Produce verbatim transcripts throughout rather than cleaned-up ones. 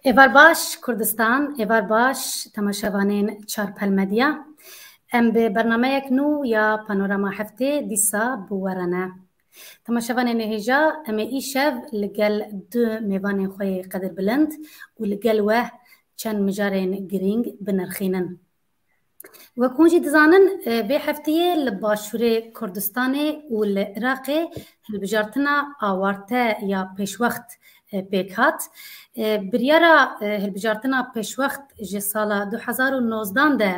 Êvar baş Kurdistan, êvar baş temaşevanên Çarpel Medya. Em bi bernameyek nû ya Panorama Heftê dîsa bi we re ne. Temaşevanên hêja, em ê îşev li gel du mêvanên xwe yê qedirbilind û li gel we çend mijarên girîng binirxînin. Wek hûn jî dizanin, e, vê hefteyê li Başûrê Kurdistanê û li Iraqê hilbijartina awarte ya pêşwext, e, pêk hat. E, biryara, e, hilbijartina pêşwext ji sala du hezar û nozdan de,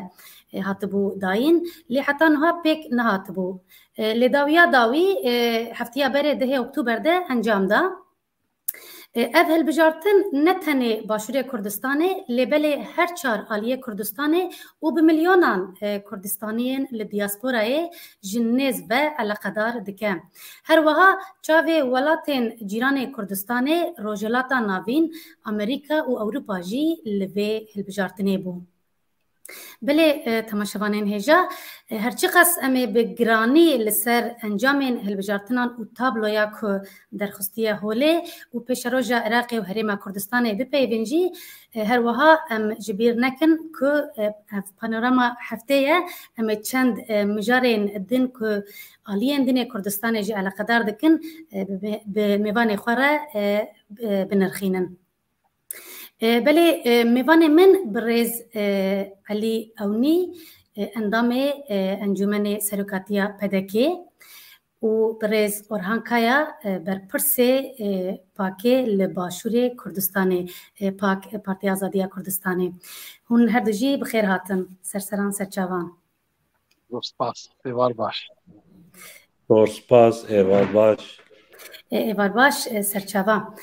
e, hatibû dayîn, lê heta niha pêk nehatibû. E, lê dawiya dawî, e, hefteya berê dehê Oktûber de encam da. E, ev hilbijartin ne tenê Başûrê Kurdistanê, lê belê her çar aliyê Kurdistanê û bi milyonan, e, Kurdistaniyên li diasporayê ji nêz ve eleqedar dike. Her wiha çavê welatên cîranê Kurdistanê, Rojhilata Navîn, Amerîka û Ewropa jî li vê hilbijartinê bû. Belê, e, temaşevanên hêja, e, her çiqas em ê bi giranî li ser encamên hilbijartinan û tabloya ku derxistiye holê û pêşeroja Iraqê û Herêma Kurdistanê bipeyvin jî, e, her wiha em ji bîr nekin ku, e, ev panorama heftê ye, em ê çend, e, mijarên din ku aliyên din ê Kurdistanê jî eleqedar dikin, e, bi, bi mêvanê xwe re, e, e, binirxînin. E, belê, e, mêvanê min birêz, e, Elî Ewnî, e, endamê, e, Encûmenê Serokatiya P D K ê û birêz Orhan Kaya, e, berpirsê, e, pakê li Başûrê Kurdistanê, e, pak, e, Partiya Azadiya Kurdistanê. Hûn her du jî bi xêr hatin, serseran serçavan. Zor spas. Êvar baş. Zor spas, êvar baş. E, êvar baş, e, serçava.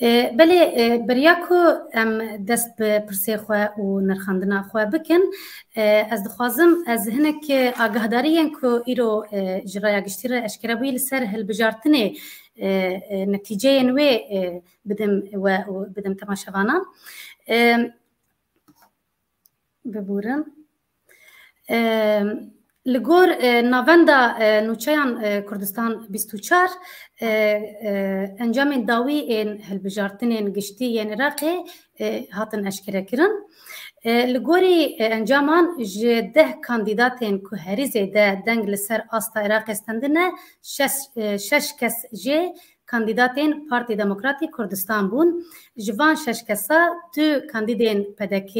E, belê, e, beriya ku em dest bi pirsê xwe û nirxandina xwe bikin, e, ez dixwazim ez hinek, e, agahdariyên ku îro, e, ji raya giştî re eşkere bûyî li ser hilbijartinê, e, e, netîceyên wê, e, bidim we û bidim temaşevanan. E, Biborin. E, li gor, e, navenda, e, nûçeyan, e, Kurdistan bîst û çar, e, e, encamên dawî ên hilbijartinên giştî yên Iraqê, e, hatin eşkerekirin. E, li gorî, e, encaman ji deh kandîdatên ku herî zêde deng li ser asta Iraqê stendine, şeş, e, şeş kes jê kandîdatên Partî Demokratî Kurdistan bûn. Ji van şeş kesa du kandîdên P D K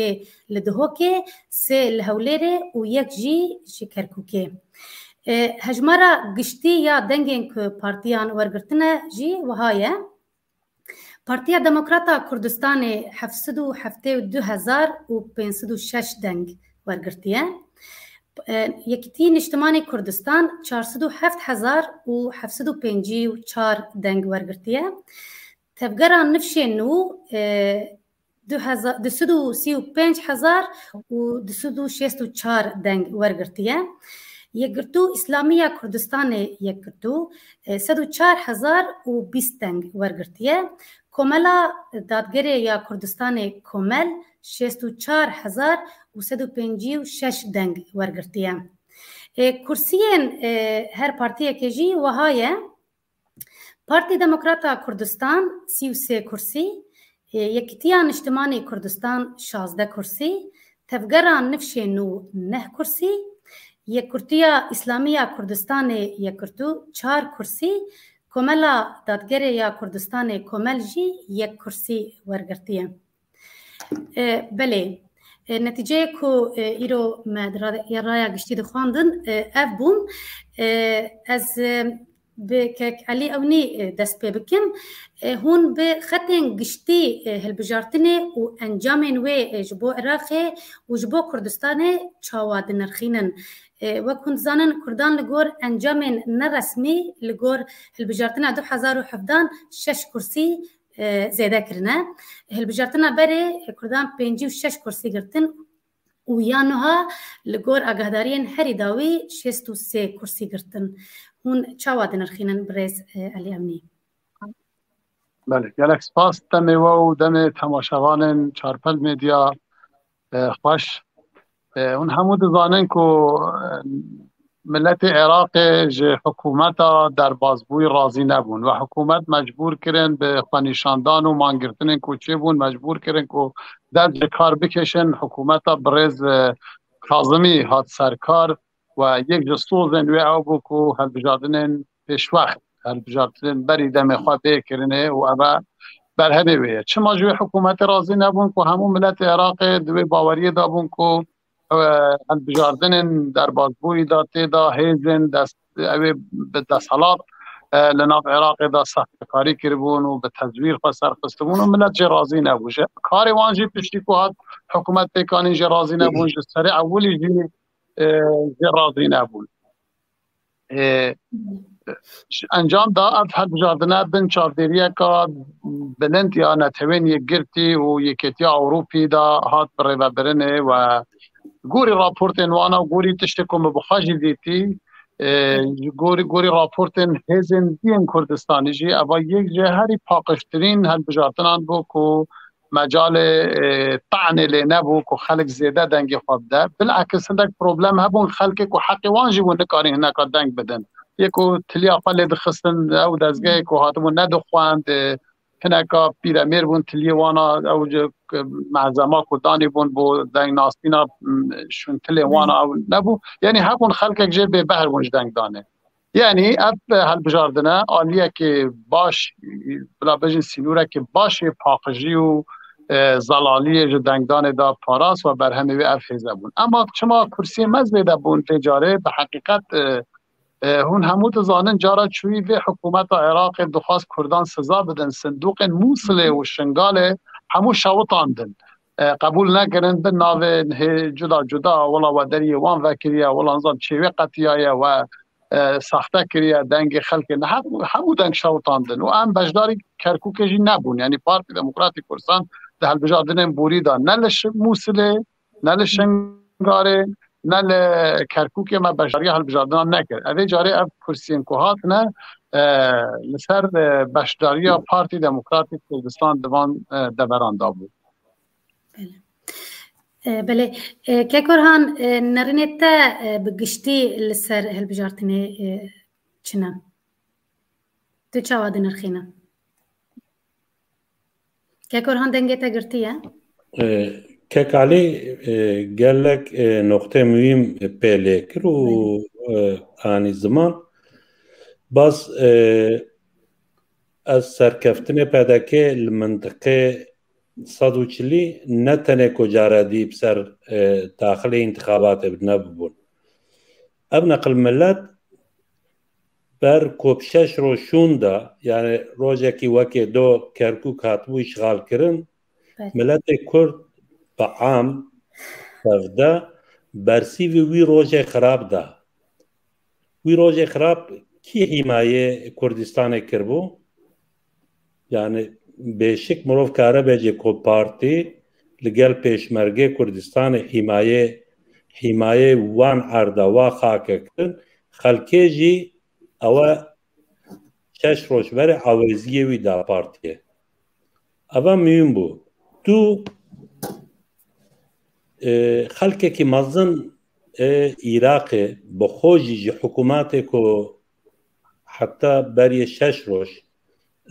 li Duhokê, sê li Hewlêrê û yek jî ji Kerkûkê. E, hejmara giştî ya dengên ku partiyan wergirtine jî wiha ye. Partiya Demokrata Kurdistanê heft sed û heftê û du hezar û pênc sed û şeş deng wergirtiye. E, Yekîtî Niştimanî Kurdistan çar sed û heft hezar û heft sed û pêncî û çar deng wergirtiye. Tevgera Nifşê Nû, e, du hezar, du sed û sî û pênc hezar û du sed û şêst û çar deng wergirtiye. Yekgirtû Îslamî ya Kurdistanê, Yekgirtû, e, sed û çar hezar û bîst deng wergirtiye. Komela Dadgerê ya Kurdistanê, Komel, şêst û çar hezar û sed û pêncî û şeş deng wergirtiye. E, kursiyên, e, her partiyekê jî wiha ye. Partî Demokrata Kurdistan sî û sê kursî, e, Yekîtiya Niştimanî Kurdistan şazdeh kursî, Tevgera Nifşê Nû neh kursî, Yekgirtiya Îslamî ya Kurdistanê, Yekgirtû, çar kursî, Komela Dadgerê ya Kurdistanê, Komel, jî yek kursî wergirtiye. E, belê. E, netîceyê ku, e, îro me di ra-, ya raya giştî dixwandin, e, ev bûn. E, ez, e, bi kek Elî Ewnî, e, dest pê bikim. E, hûn bi xetên giştî, e, hilbijartinê û encamên wê, e, ji bo Iraqê û ji bo Kurdistanê çawa dinirxînin? E, wek hûn dizanin, Kurdan li gor encamên neresmî, li gor hilbijartina du hezar û hevdan şeş kursî, e, zêde kirine. Hilbijartina berê, e, Kurdan pêncî û şeş kursî girtin û ya nuha li gor agahdariyên herî dawî şêst û sê kursî girtin. Hûn çawa dinirxînin, birêz, e, Elî Emnî? Belê, gelek spas demê we û demê temaşevanên Çarpel Medya, e, xweş. E, hûn hemû dizanin ku, e, Miletê Iraqê ji hikûmeta derbazbûyî razî nebûn ve hikûmet mecbûr kirin bi xwenîşandan û mangirtinên ku çêbûn, mecbûr kirin ku dest ji kar bikêşin. Hikûmeta birêz, e, Kazimî hat ser kar ve yek ji sozên wê ew bû ku hilbijardinên pêşwext, hilbijartinên berî demê xwe bê kirinê û ev e berhemê wê ye. Çima ji wê hikûmetê razî nebûn ku hemû miletê Iraqê di wê baweriyê de bûn ku, e, hilbijartinên derbazbûyî de tê de hêzên dest, ew ê bi desthilat, e, li nav Iraqê de sahtekarî kiribûn û bi tezwîr xwe serxistibûn û milet jê razî nebû. Ji karê wan jî piştî ku hat hikûmet pêkanîn jê razî nebûn, ji serê ewilî jî, e, jê razî nebûn. E, encam da ev hilbijardine bin çavdêriyeka bilind ya Netewên Yekgirtî û Yekêtiya Ewropî de hat birêvebirinê ve gorî raportên wana û gorî tiştê ku min bi xwe jî dîtî, e, gorî, gorî raportên hêzên dî yên Kurdistanî jî eva yek ji herî paqijtirîn hilbijartinan bû ku mecalê, e, tanê lê nebû ku xelk zêde dengê xwe bide. Bilakis hindek problem hebûn, xelkê ku heqê wan jî bû nikarîn hineka deng bidin. Yê ku tiliya xwe lê dixistin, ew dezgehê ku hatibû nedixwend, e, hineka pîremêr bûn, tiliyê wana ew ji, e, mehzema ku danî bûn bo dengnasîna, m, şûntilê wana ew nebû. Yanî hebûn xelkek jê bêbehr bûn ji dengdanê. Yanî ev hilbijardine aliyekê baş, bila bêjin sînorekê baş ê paqijî û, e, zelaliyê ji dengdanê da parast ve berhemê wê ev hêze bûn. Ema çima kursiyê me zêde bûn vê carê? Bi heqîqet, e, e, hûn hemû dizanin cara çûyî vê hikûmeta Iraqê dixwast Kurdan siza bidin, sindoqên Mûsilê û Şingalê hemû şewitandin. E, qebûl nekirin, bi navên hê cuda cuda, wela we deriyê wan vekiriye, wela nizam çê wê qetiyaye, we e, saxte kiriye, dengê xelkê ne, hemû, hemû deng şewitandin û em beşdarî Kerkûkê jî nebûn. Yanî Partî Demokratîk Kurdistan di hilbijardinên borî de ne li Şi-, Mûsilê, ne li Şingalê, ne li Kerkûkê me beşdariya hilbijardina nekir. Evê carê ev kursiyên ku hatine, e, li ser, e, beşdariya Partî Demokratîk Kurdistan di van, e, deveran de bû. Belê. E, belê. E, Kek Orhan, e, nerînê te, e, bi giştî li ser hilbijartinê, e, çi ne? Tu çawa dinirxîne? Kek Orhan, dengê te girtiye? E, Kek Alî, e, gelek, e, noqtê muhîm pê lê kir û, Belê. e, anî ziman. Bas, e, ez serkeftinê P D K li mintiqê sed û çilî ne tenê ku cara dî bi ser, e, daxilê întixabatê bi nebibûn. Ev neqil milet ber ku bi şeş roj şûn de, yani rojekî wekê do Kerkûk hatibû îşxal kirin, Belê. miletê Kurd bi am tevde bersîvî wî rojê xirab da. Wî rojê xirab kî hîmayê Kurdistanê kiribû? Yani bêşik mirov kare bêje ku partî li gel pêşmergê Kurdistanê hîmayê, hîmayê wan erda, wa xake kirin. Xelkê jî ewe şeş roj berê awêziyê wî da partiyê. Eva muhîm bû. Tu, e, xelkekî mezin ê Iraqê bi xwe jî ji hikûmetê ku heta beriyê şeş roj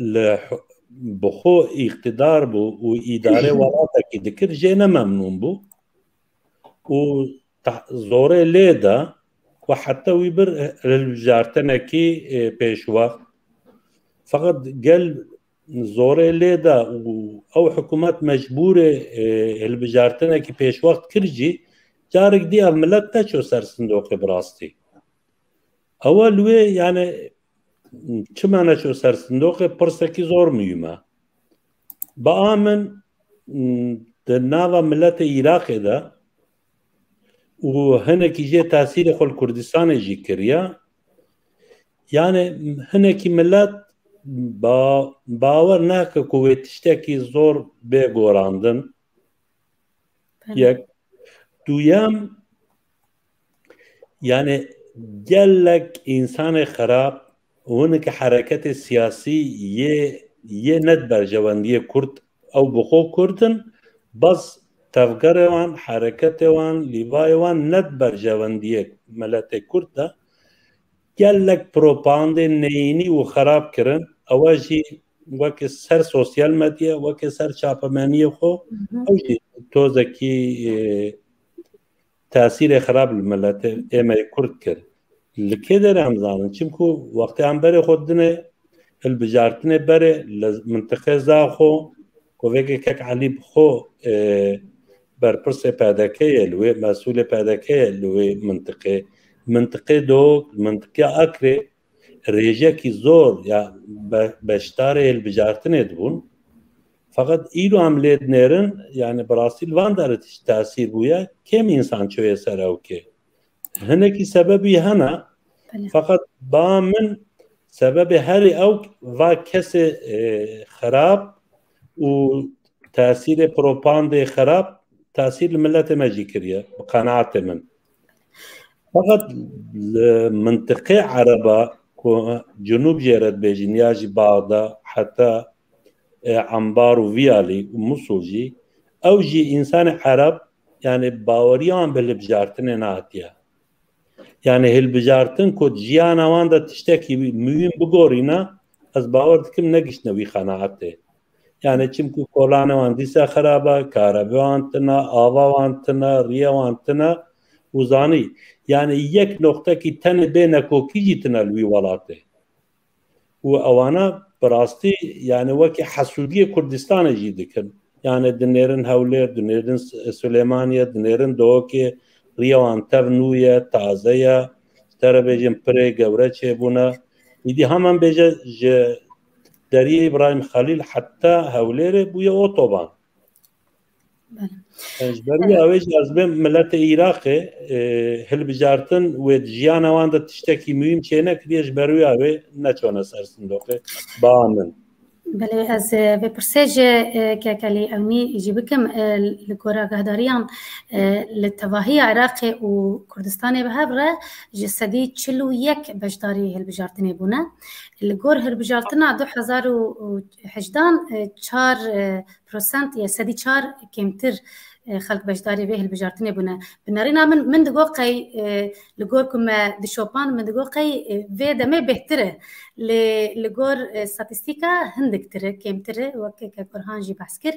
li hi-, bi xwe îqtidar bû û îdarê welatekî dikir, jê ne memnûn bû û ta-, zorê lê da ku heta wî bir hilbijartinekî, e, pêşwext. Feqet gel zorê lê da û ew hikûmet mecbûrê, e, hilbijartinekî pêşwext kir jî, carek dî ev milet neço ser sindoqê bi rastî. Ewa li wê, yani, çima neço ser sindoqê, pirsekî zor muhîm e. Bi a min, di nava miletê Iraqê de û hinekî jê tesîrê xwe li Kurdistanê jî kiriye. Yani hinekî milet ba-, bawer nake ku wê tiştekî zor bê gorandin. Belê. Yek. Duyem, yani gelek însanê xerab û hinekî hereketê siyasî yê, yê ne di berjewendiyê Kurd, ew bi xwe Kurd in, bes tevgerê wan, hereketê wan, lîvayê wan ne di berjewendiyê miletê Kurd de, gelek propagandê neyînî û xerab kirin. Ewa jî weke ser sosyal medya, weke ser çapemeniyê xwe, ew jî tozekî, e, tesîrê xerab li miletê ême yê Kurd kir. Li kê derê em zanin? Çimku wextê em berê xwe didine hilbijartinê berê li mintiqê Zaxo, ku veke kek Elî bi xwe, e, berpirsê P D K ye li wê, mesûlê P D K ye li wê mintiqê. Mintiqê Dok, mintiqê Akrê, rêjekî zor ya be-, beşdarê hilbijartinê dibûn. Feqet îro em lê dinêrin, yani bi rastî li van derê tişt tesîr bûye, kêm însan çûye ser ew kê. Hinekî sebebî hene, Belê. Feqet ba min sebebê herî ew va kesê, e, xerab û tesîrê propandê xerab tesîr li miletê me jî kiriye, bi qenaetê min. Feqet li mintiqê Ereba ku Cinûb jê re dibêjin ya jî Baxda heta, e, Embar û Viyalî û Musul jî, ew jî însanê Ereb, yani baweriya wan bi hilbijartinê nehatiye. Yani hilbijartin ku di jiyana wan de tiştekî muhîm bigorîne, ez bawer dikim negiştine wî qenaetê. Yani çimkî kolanê wan dîsa xerab e, karebê wan tune, ava wan tune, riyê wan tune û zanî. Yani yek noqtekî tenê bê nekokî jî tune li wî welatê. Û ewana bi rastî yani wekî hesûdiyê Kurdistanê jî dikin. Yani dinêrin Hewlêr, dinêrin S-, Silêmaniye, dinêrin Duhokê, riya wan tev nû ye, taze ye. Ji te re bêjin pirê gewre çêbûne. Îdî heman bêje ji deriyê Îbrahîm Xelîl heta Hewlêrê bûye otoban. Belê. E, ji ber wî awê jî ez bêm miletê Iraqê, e, hilbijartin wê di jiyana wan de tiştekî muhîm çênekiriye, ji ber wî awê neçone ser sindoqê. Ba min. Belê, ez, e, vê pirsê ji, e, Kekelî Ewnî jî bikim, e, li gora guhdariyan, e, li tevahiya Iraqê û Kurdistanê bi hev re ji sedî çil û yek beşdarî hilbijartinê bûne. Li gor hilbijartina du hezar û hejdan, e, çar, e, prosent ya sedî çar kêmtir, e, xelk beşdarî vê hilbijartinê bûne. Bi nerîna min, min digo qey, e, li gor ku me dişopan, min digo qey, e, vê demê bêhtir e. Lê li gor, e, statîstîka hindik tir e, kêmtir e, wek Kek Orhan jî behs kir.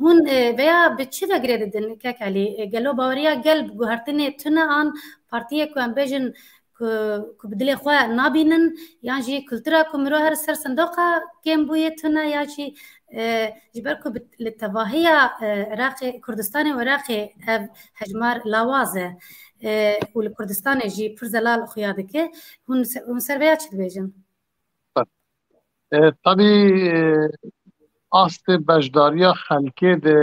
Hûn, e, veya bi çi ve girê didin, Kek Elî? E, gelo baweriya gel bi guhertinê tune an partiyê ku em bêjin ku, ku bi dilê xwe nabînin, yan jî kultura ku mirov her ser sindoqa kêm bûye tune, ya jî, e, ji ber ku bi, li tevahiya, e, Iraqê, Kurdistanê û Iraqê ev hejmar lawaz e, e, û li Kurdistanê jî pir zelal xuya dike. Hûn se-, hûn ser vêya çi dibêjin? E, tabî, e, astê beşdariya xelkê di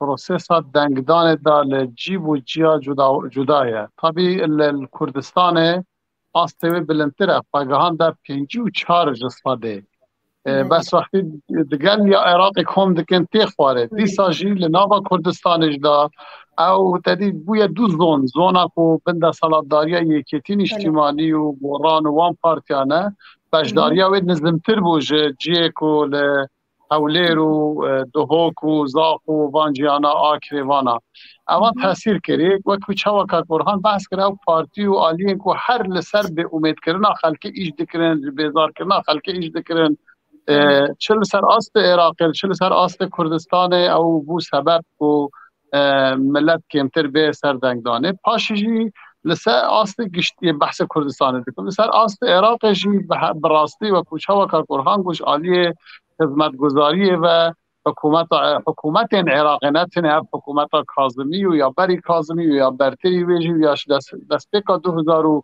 prosesa dengdanê de li cî bo cîya cuda, cuda ye. Tabî li, li Kurdistanê astê wê bilindtir e. Xwegihan de pêncî û çar ji sedê. E, Evet. Bes wextî digel ya Iraqê kom dikin tê xwarê. Hı. Dîsa jî li nava Kurdistanê jî de ew tedî bûye du zon. Zona ku bin desthilatdariya Yekêtî Nîştîmanî û Goran û wan partiyan e. Beşdariya wê nizimtir bû ji cihê ku li Hewlêr û, e, Duhok û Zax û van ciyana Akrê vana. Evan Hı hı. tesîr kirî, wekî çawa Kak Orhan behs kir, ew partî û aliyên ku her li ser bêumêdkirina xelkê îş dikirin, ji bêzarkirina xelkê îş dikirin, e, Hı. çi li ser astê Iraqê, çi li ser astê Kurdistanê, ew bû sebeb ku, e, milet kêmtir bê ser dengdanê. Paşî jî li ser astê giştî behsê Kurdistanê dikim. Li ser astê Iraqê jî bi he-, bi rastî wekî çawa Kak Orhan got, ji aliyê xizmetguzariyê ve hikûmeta, hikûmetên Iraqê, ne tenê ev hikûmeta Kazimî û ya berî Kazimî û ya bertirî wê jî û ya ji dest, destpêka du hezar û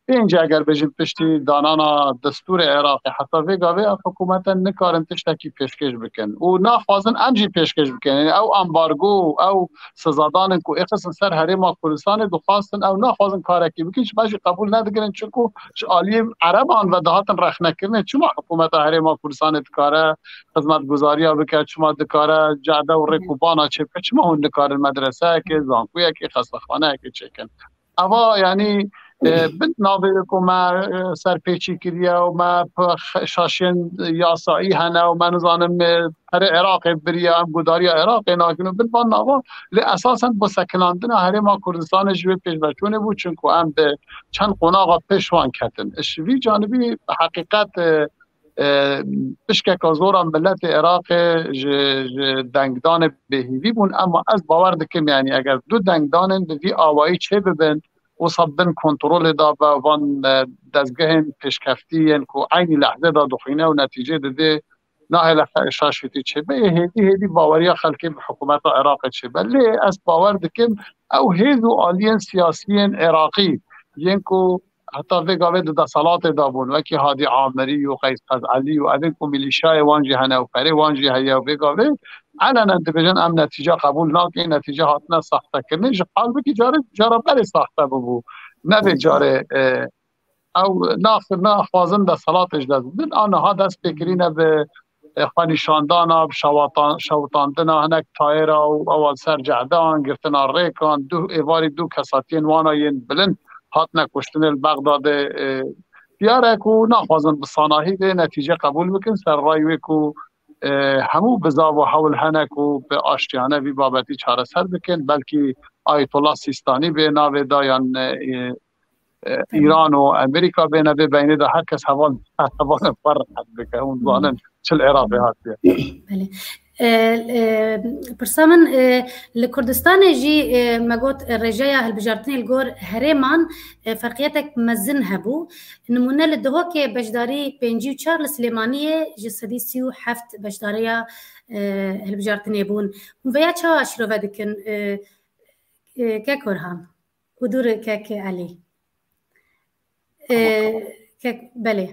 pênc, eger bêjin piştî danana destûrê Iraqê heta vê gavê ev hikûmete nikarin tiştekî pêşkêş bikin û naxwazin em jî pêşkêş bikin. Yani ew ambargo û ew sizadanên ku êxistin ser Herêma Kurdistanê dixwastin ew naxwazin karekî bikin, ji me jî qebûl nedikirin, çunku ji aliyê Ereban ve dihatin rexnekirinê. Çima hikûmeta Herêma Kurdistanê dikare xizmetguzariya bike, çima dikare cade û rêk û bana çêbike, çima hûn nikarin medreseyekê, zankuyekê, xestexaneyekê çêkin? Eva, yanî, E, bin navê ku me, e, serpêçî kiriye û me p-, x-, şaşiyên yasayî hene û me nizanim, e, perê Iraqê biriye, em gudariya Iraqê nakin û bin van nava. Lê esasen bo sekinandina Herêma Kurdistanê ji wê pêşveçûnê bû, çunku em bi çend qonaxa pêş wan ketin. Ji vî canibî heqîqet, e, e, pişkeka zor a miletê Iraqê ji, ji dengdanê bêhîvî bûn, ema ez bawer dikim, yanî eger du dengdanên bi vî awayî çêbibin, wisa bin kontrolê de be van, e, dezgehên pêşkeftî yên ku eynî lehzê de dixwîne û netîcê didê, nahêle fe-, şaşîtî çêbe. Ê hêdî hêdî baweriya xelkê bi hikûmeta Iraqê çêbe. Lê ez bawer dikim ew hêz û aliyên siyasiyên Iraqî yên ku heta vê gavê di deselatê de bûn, wekî Hadî Amirî û Qeys Qez'elî û evên ku milîşyayê wan jî hene û perê wan jî heye û vê gavê elenen dibêjin, em netîce qebûl nakin, netîce hatine saxtekirinê, ji halbikî carê, cara berê saxte bibû. Ne vê carê, e, ew nax-, naxwazin deselatê ji dest bidin. A niha dest pê kirîne bi, e, xwenîşandana, bi şewatan-, şewitandina hinek tayêra û ewa li ser cehdan, girtina rêkan, du êvarî du kesatiyên wana yên bilind hatine kuştinê li Bexdadê. E, diyar e ku naxwazin bi sanahî vê netîce qebûl bikin, ser rayê wê ku, e, hemû bizav û hewl hene ku bi aştiyane vî babetî çareser bikin. Belkî Ayetullah Sîstanî bê navê de yan, e, e, Tamam. Îran û Amerîka bêne vê beynê de her kes heval, heval xwe rehet bike. Hûn Hmm. zanin çi li Iraqê hatiye. Belê. E, e, pirsa min, e, li Kurdistanê jî, e, me got, e, rêjeya hilbijartinê li gor herêman, e, ferqiyetek mezin hebû. Nimûne li Duhokê beşdarî pêncî û çar, li Silêmaniyê ji sedî sî û heft beşdariya, e, hilbijartinê bûn. Hûn vêya çawa şirove dikin, e, e, kek Orhan? Û dûr kek Elî. E, Tamam, tamam. Kek, belê.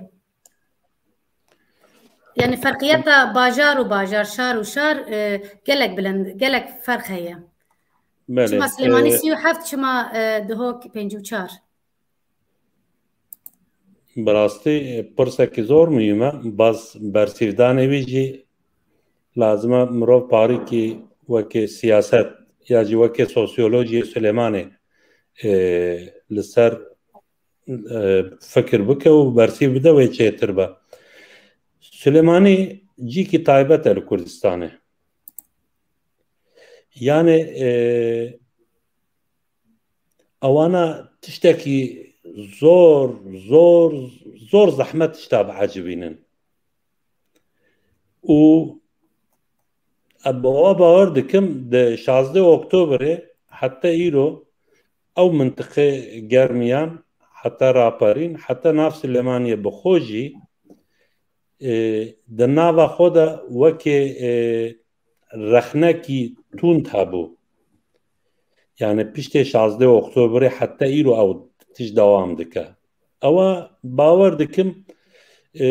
Yani ferqiyeta bajar û bajar, şar û şar, e, gelek bilind, gelek ferq heye. Belê, Çima Silêmanî e, sî û heft, çima, e, Duhok pêncî û çar? Bi rastî, e, pirsekî zor muhîm e. Baz bersîvdanê wî jî lazim e mirov parîkî wekî siyaset ya jî wekî sosyolojiyê Silêmanê, e, li ser, e, fikir bike û bersîv bide wê çêtir be. Silêmanî cîkî taybet e li Kurdistanê. Yani, e, ewana tiştekî zor, zor, zor zehmet tişta biecibînin. Û ez bi wa bawer dikim, di şazdeh Oktoberê heta îro ew mintiqê germiyan, heta raperîn, heta nav Silêmaniyê bi xwe jî, e, di nava xwe de wekê, e, rexnekî tund hebû. Yani piştê şazdeh Oktoberê heta îro ew tişt dewam dike. Ewa bawer dikim, e,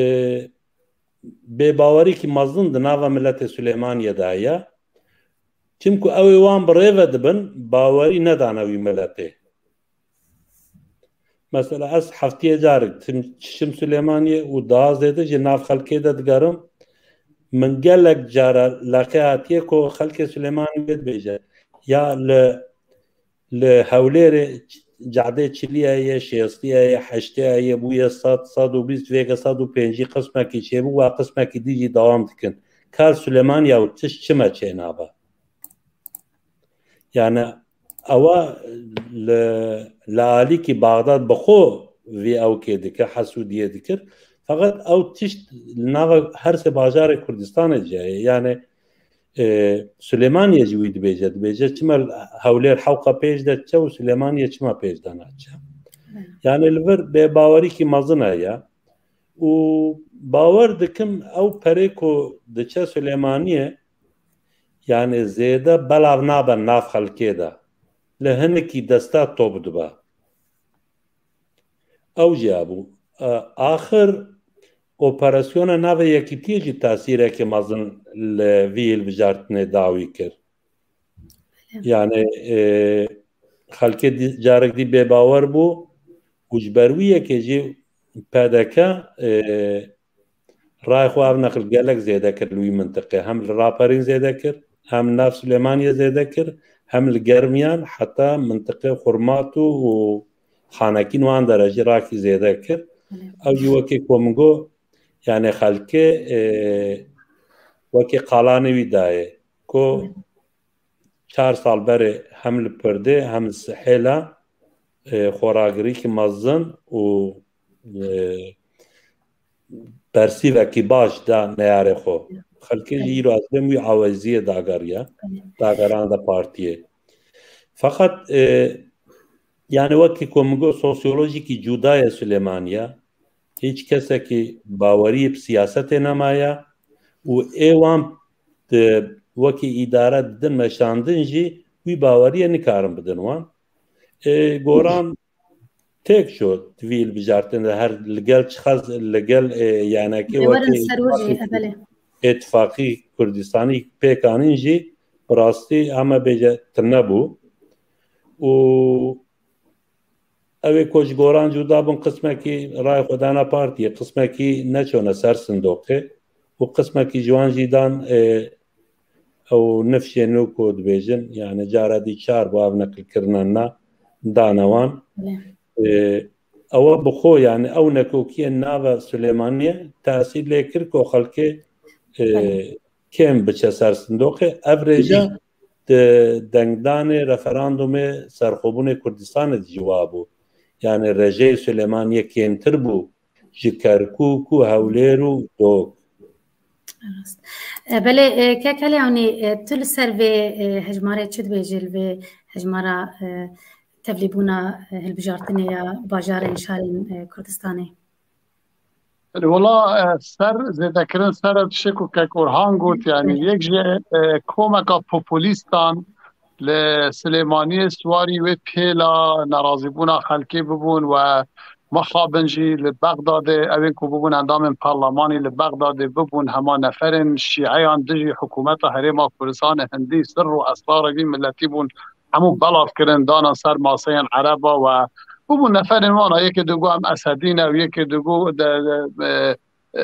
bêbawerîkî mezin di nava miletê Silêmaniyê de heye. Çimku ew ê wan bi rê ve dibin, bawerî nedane wî miletê. Mesela ez heftiyê carek tim-, çişim Silêmaniyê û daha zêde jî nav xelkê de digerim. Min gelek cara leqê hatiye ku xelkê Silêmaniyê dibêje, ya li, li Hewlêrê cadê çilî heye, şêstî heye, heştê heye, bûye sed, sed û bîst, vêke sed û pêncî qismekî çêbû, wa qismekî dî jî dewam dikin. Kar Silêmaniya û tişt çima çênabe? Yani ewa li, li alîkî Baxdad bi xwe vî ewkê dikir, hesûdiyê dikir. Feqet ew tişt li nava her sê bajarê Kurdistanê de ye. Yani, e, Silêmaniyê jî wî dibêje. Dibêje çima Hewlêr hewqa pêş de diçe û Silêmaniyê çima pêş de naçe. Yani li vir bêbawerîkî mezin heye. Û bawer dikim ew perê ku diçe Silêmaniyê, yani zêde belav nabe nav xelkê de. Li hinekî desta top dibe. Ew jî hebû. E, axir operasyona navê Yekîtiyê jî tesîrekê mezin li vî hilbijartinê dawî kir. Yani, e, xelkê dî-, carek dî bêbawer bû û ji ber wî yekê jî P D K, e, rayê xwe ev neqil gelek zêde kir li wî mintiqê. Hem li Raperîn zêde kir, hem li nav Silêmaniyê zêde kir, hem li Germiyan heta mintiqê Xurmat û, û xanekîn wan dere jî rakî zêde kir. Ew jî wekî ku min got, yani xelkê, e, wekî qalanê wî dayê. Ku çar sal berê hem li pirdê hem li sihêla, e, xoragirîkî mezin û, e, bersîvekî baş da neyarê xwe. Xelkê jî îro ez bêm wî aweziyê dageriya, dageran da partiyê. Feqet, e, yani wekî ku min got, sosyolojîkî cuda ye Silêmaniya. Hiç kesekî baweriyê bi siyasetê nemaye û ê wan di, wekî îdare didin meşandin jî wî baweriyê nikarin bidin wan. E, Goran têk şo di vî hilbijartinê de her li gel çiqas li gel, e, yanekê Ê werin wekî ser wir jî, îtifaqî, he, belê. Îtifaqî Kurdistanî pêk anîn jî bi rastî heme bêje tune bû. Û ew ê ku ji Goran cuda bûn, qismekî rayê xwe dana partiyê, qismekî neçûne ser sindoqê û qismekî ji wan jî dan, e, ew nifşê nû ku dibêjin, yani cara dî çar bû ev neqilkirina na dane wan. Belê. E, ewa bi xwe, yani ew nekokiyên nava Silêmaniyê tesîr lê kir ku xelkê, e, Belê. Kêm biçe ser sindoqê. Ev rêje di dengdanê referandumê serxwebûnê Kurdistanê de jî wa bû. Yani rejeyê Silêmaniyê kêmtir bû ji Kerkûk û Hewlêr û Dok. Rast. E, belê, e, kek Helê Ewnî, e, tu li ser vê, e, hejmarê çi dibêjî, li vê hejmara, e, tevlîbûna, e, hilbijartinê ya bajarên şarên, e, Kurdistanê? Wala, e, ser zêdekirin ser ev tişê ku kek Orhan got, yani yek ji, e, komeka populîstan li Silêmaniyê siwarî wê pêla nerazîbûna xelkê bibûn we mixabin jî li Bexdadê, ew ên ku bibûn endamên parlamanî li Bexdadê bibûn, hema neferên şîeyan dijî hikûmeta Herêma Kurdistanê hindî sir û esrarê vî miletî bûn, hemû belav kirin, danan ser maseyên ereba we. Bûbû neferên wana, yekê digo em Esedî ne û yekê digo de, de, e, e,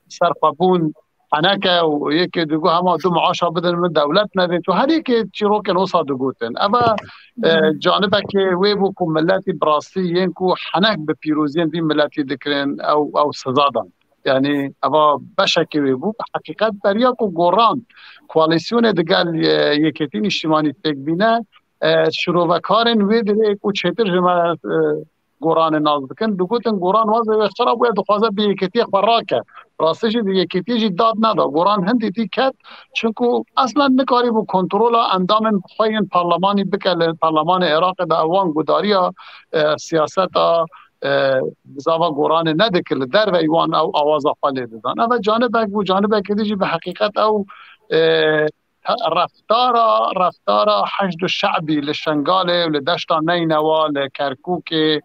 serxwebûn heneke û yekê digo hema du maaşa bidin min dewlet nevêt û her yekê çîrokên wisa digotin. Eva, e, canibekê wê bû ku miletî bi rastî yên ku henek bi pîroziyên vî miletî dikirin ew, ew siza dan. Yani eva beşekê wê bû. Bi heqîqet beriya ku Goran koalîsyonê digel, e, Yekêtî Nîştîmanî pêk bîne, e, şirovekarên wê dirê ku çêtir ji me, e, Goranê nas dikin, digotin Goran wazê wê xira bûye, dixwaze bi yekêtiyê xwe rake. Rastî jî di yekêtiyê jî dad neda. Goran hindî dî ket, çinku eslen nikarîbû kontrola endamên xwe yên parlamanî bike li parlamanê Iraqê de, ewan gudariya, e, siyaseta, e, bizava Goranê nedikir, li derveyî wan ew awaza xwe lê didan. Ev canibek bû, canibekê din jî bi heqîqet ew, e, reftara, reftara Heşd û Şe'bî li Şengalê û li Deşta Neynewa, li Kerkûkê,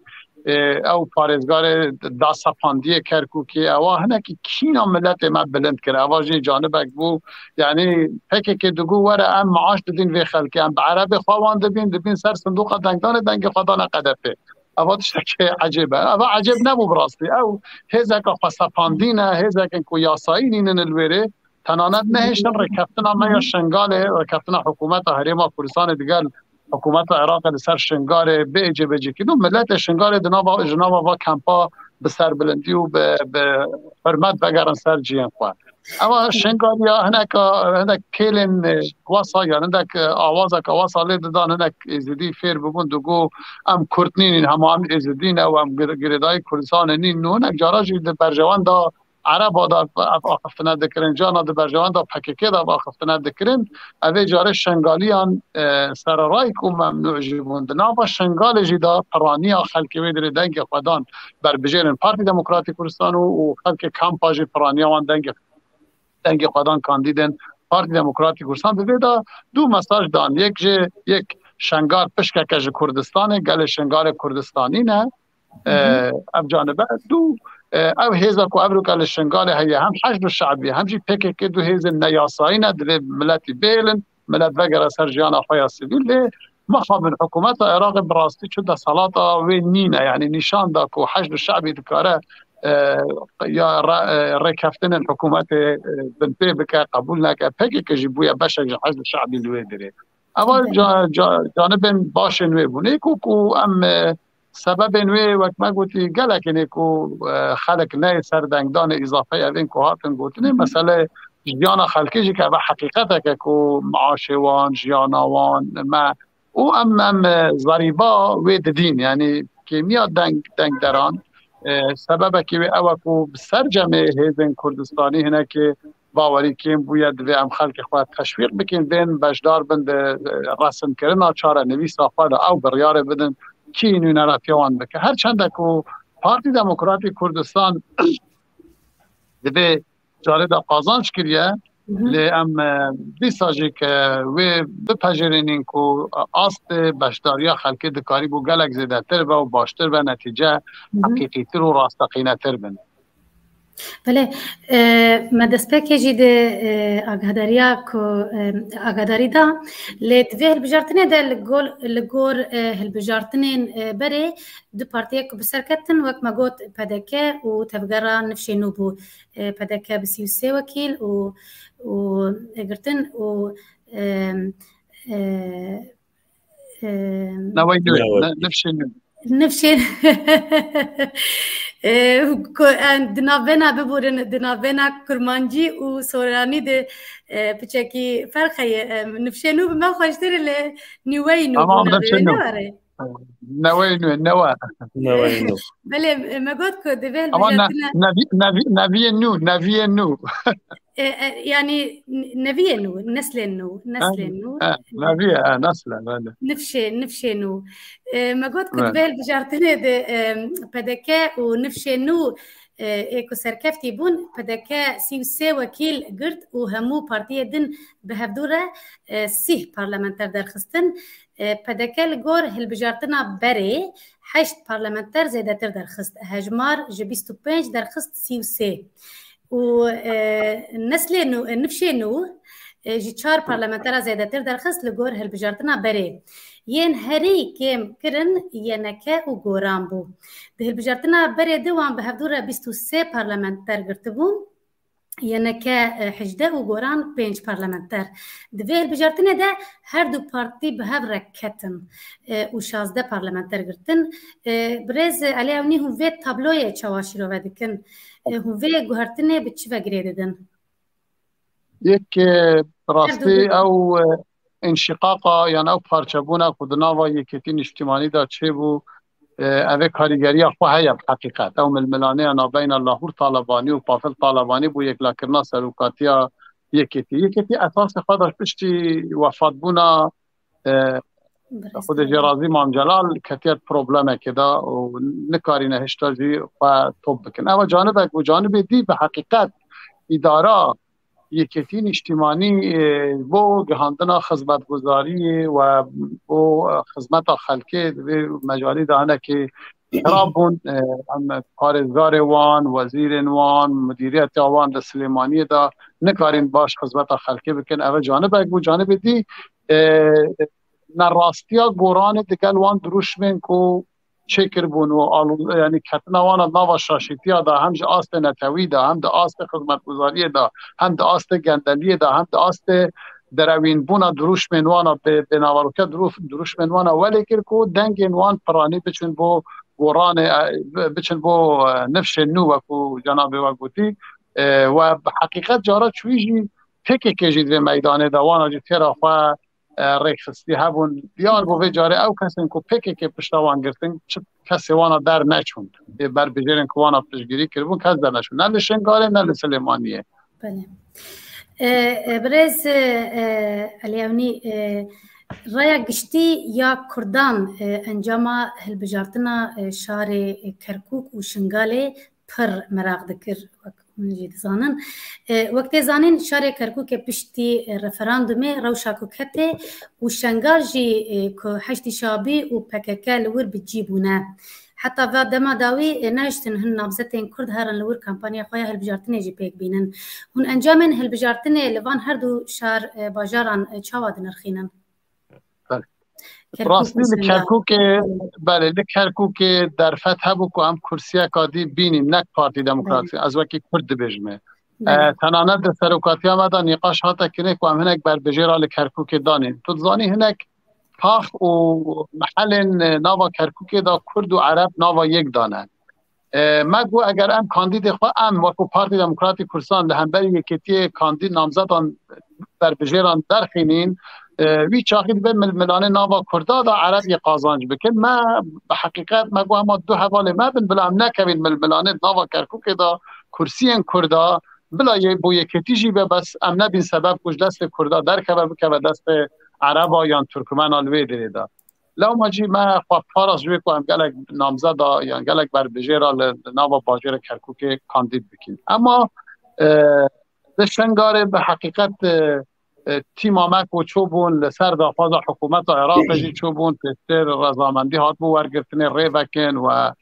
e, ew parêzgarê da sepandiyê Kerkûkê, ewa hinekî kîna miletê me bilind kir. Ewa jî canibek bû. Yani P K K digo were em maaş didin vê xelkê, em bi erebê xwe wan dibîn, dibîn ser sindoqa dengdanê dengê xwe dane H D P. Eva tiştekî ecêb e. Eva ecêb nebû bi rastî. Ew hêzeka xwesepandî ne, hêzekên ku yasayî nînin li wêrê, tenanet nehêştin rêkeftina me ya Şengalê, rêkeftina hikûmeta Herêma Kurdistanê digel hikûmeta Iraqê li ser Şingalê bê cêbecî kirin û miletê Şingalê di nava, ji nava va kempa bi serbilindî û bi, bi hurmet vegerin ser cihên xwe. Eva Şingaliya hineka, hinek kêlên, e, wesa, yan hinek, e, awazeka wesa lê didan, hinek Êzidî fêr bibûn, digo em Kurd nînin, hema em Êzidî ne û em gir-, girêdayî Kurdistanê nîn. Û hinek cara jî di berjewenda Ereba de ev axiftine dikirin, cana di berjewenda P K K de ev axiftine dikirin. Evê carê Şengaliyan, e, sererayî ku memnû jî bûn. Di nava Şengalê jî de piraniya xelkê wê dirê dengê xwe dan berbijêrên Partî Demokratîk Kurdistan û, û xelkê kampa jî piraniya wan dengê, dengê xwe dan kandîdên Partî Demokratîk Kurdistan. Bi vê de du mesaj dan. Yek jê, yek Şengal pişkeke ji Kurdistanê, gelê Şengalê Kurdistanî ne. Hı hı. E, ev canibe du, e, ev hêza ku evroka li Şingalê heye, hem Heşd û Şe'bî, hem jî P K K du hêzên neyasayî ne, divê miletî bihêlin, milet vegere ser jiyana xwe ya sivîl. Lê mixabin hikûmeta Iraqê bi rastî çi desalata wê nîne, yani nîşan da ku Heşd û Şe'bî dikare, e, ya re-, e, rêkeftinên hikûmetê, e, binpê bike, qebûl neke. P K K jî bûye beşek ji Heşd û Şe'bî li wê dirê. Eva ca-, ca-, canibên başên wê bûn. Ê ku, ku em, e, Sebebên wê, wek me gotî, gelek hene ku, e, xelk neyê ser dengdanê îzafeyê evên ku hatin gotinê. Mesele jiyana xelkê jî, ke eve heqîqeteke ku maaşê wan, jiyana wan, me û em, em, e, zerîba wê didîn. Yanî kêmiya deng, dengderan, e, sebebekî wê ew e ku bi sercemê hêzên Kurdistanî hinekê bawerî kêm bûye, divê em xelkê xwe teşwîq bikin, bên beşdar bin di, e, resimkirina çarenivîsa xwe de, ew biryarê bidin kî nûneratiya wan bike. Her çende ku Partî Demokratîk Kurdistan divê carê de qazanç kiriye, lê em, e, dîsa jî ke wê bipejirînin ku astê beşdariya xelkê dikarîbû gelek zêdetir be û baştir be, netîce heqîqîtir û rasteqînetir bin. Belê, e, me destpêkê jî di, e, agahdariya ku, e, agadarî da, lê di vê hilbijartinê de li gor, li gor, e, hilbijartinên, e, berê du partiyek ku bi ser ketin, wek me got, P D K û Tevgera Nifşê Nû bû. E, P D K bi sî û sê wekîl û, û girtin û, e, e, e, Newey nû, Newey. Ne-, Nifşê Nû. Nifşê, e, ku, e, di navbena biborin, di navbena kurmancî û soranî de, e, piçekî ferq heye. E, Nifşê Nû bi me xweştir e, lê Nîwey Nû Tamam, bû navê Nifşê wê, Nû. ne were? Newey nû, newe. Newey nû. Belê, me got ku divê Ama ne-, hilbijartina nevî-, nevî-, neviyê nû, neviyê nû. E, e, yanî n-, neviyê nû, neslên nû, neslên nû. Ha, neviyê, ha, nesle, belê. Nifşê, nifşê nû. E, me got ku Belê. divê hilbijartinê de, e, P D K û Nifşê Nû, e, ê ku serkeftî bûn, P D K sî û sê wekîl girt û hemû partiyê din bi hevdû re, e, sîh parlamenter derxistin. E, P D K li gor hilbijartina berê heşt parlamenter zêdetir derxist. Hejmar ji bîst û pênc derxist sî û sê. Û, e, neslê nû, e, nifşê nû, e, ji çar parlamentera zêdetir derxist li gor hilbijartina berê. Yên herî kêm kirin Y N K û Goran bû. Di hilbijartina berê de wan bi hevdû re bîst û sê parlamenter girtibûn. Y N K, e, hejdeh û Goran pênc parlamenter. Di vê hilbijartinê de her du partî bi hev re ketin, e, û şazdeh parlamenter girtin. E, birêz Elî Ewnî, hûn vê tabloyê çawa şîrove dikin? E, hûn vê guhertinê bi çi ve girê didin? Yek, e, Her du rastî bûn. ew, e, înşîqaqa, yan ew parçebûna ku di nava Yekêtî Nîştîmanî de çêbû, e, ev ê karîgeriya xwe heye bi heqîqet. Ew milmilaneya navbeyna Lahûr Talebanî û Pafil Talebanî bû yeklakirina serokatiya Yekêtî. Yekêtî esasê xwe da piştî wefatbûna, e, Birêz Xwedê jê razî Mam Celal ketiye problemekê de û nikarîne hişta jî xwe top bikin. Ew canibek bû, canibê dî bi heqîqet îdara Yekêtî Nîştîmanî, e, bo gihandina xizmetguzariyê we bo, e, xizmeta xelkê di vê mecalî de hinekî xirab bûn. E, em parêzgarê wan, wezîrên wan, mudiriyeta wan di Silêmaniyê de nikarîn baş xizmeta xelkê bikin. Ev canibek bû. Canibê dî, e, nerastiya goranê digel wan dirûşmên ku çêkiribûn û alu-, yanî ketina wan a nava şaşîtiya de, hem ji astê netewî de, hem di astê xizmetguzariyê de, hem di astê gendeliyê de, hem di astê derewînbûna dirûşmên wan a bê-, bênaveroke dirû-, dirûşmên wan a welê kir ku dengên wan piranî biçin bo goranê, e, bi-, biçin bo, e, nifşên nû, wekû cenabê we gotî, e, we bi heqîqet cara çûyî jî P K K jî di vê meydanê de wana jî têra xwe e, rêkxistî hebûn. Diyar bû vê carê ew kesên ku P K K pişta wan girtin, çi kesê wana derneçûn. Ê berbijêrên ku wana piştgirî kiribûn, kes derneçûn. Ne li Şingalê, ne li Silêmaniyê. Belê. E, e, birêz, e, e, Elî Ewnî, e, raya giştî ya Kurdan, e, encama hilbijartina, e, şarê Kerkûk û Şingalê pir meraq dikir, wek hûn jî dizanin. E, wek tê zanîn, şarê Kerkûkê piştî, e, referandumê rewşa ku ketê û Şengal jî, e, ku Heşdî Şabî û P K K li wir bi cî bûne. Heta va dema dawî, e, nehiştin hin namzetên Kurd herin li wir kampanya xwe ya hilbijartinê jî pêk bînin. Hûn encamên hilbijartinê li van her du şar, e, bajaran, e, çawa dinirxînin? Belê. Kerkûk Rastî li mesela. Kerkûkê, belê, li Kerkûkê derfet hebû ku em kursiyeka dî bînîn, nek Partî Demokratîk. Belê. Ez wekî Kurd dibêjim ê. Belê. E, tenanet di serokatiya me de nîqaş hate kirin ku em hinek berbijêra li Kerkûkê danîn. Tu dizanî hinek tax û mehelên nava Kerkûkê de Kurd û Ereb nava yek dane. E, me got, eger em kandîdê xwe, em wekû Partî Demokratî Kurdistan li hemberî yekêtiyê kandîd namzedan berbijêran derxînîn, e, wî çaxî dibe milmilanê nava Kurda da Ereb yê qazanc bikin. Me bi heqîqet me got, hema du hevalê me bin, bila em nekevin milmilanê nava Kerkûkê da kursiyên Kurda, bila yê bo yekêtî jî be, bes em nebîn sebeb ku ji destê Kurda derkeve, bikeve destê Ereba yan Turkmena li wê derê de. Lewma jî me xwe parast ji wê ku em gelek namzeda yan gelek berbijêra li, li nava bajêra Kerkûkê kandîd bikin. Ema, e, li Şengarê bi heqîqet, e, e, tîma me ku çûbûn li ser daxwaza hikûmeta Iraqê jî çûbûn, pêştê rezamendî hatibû wergirtinê rê vekin we,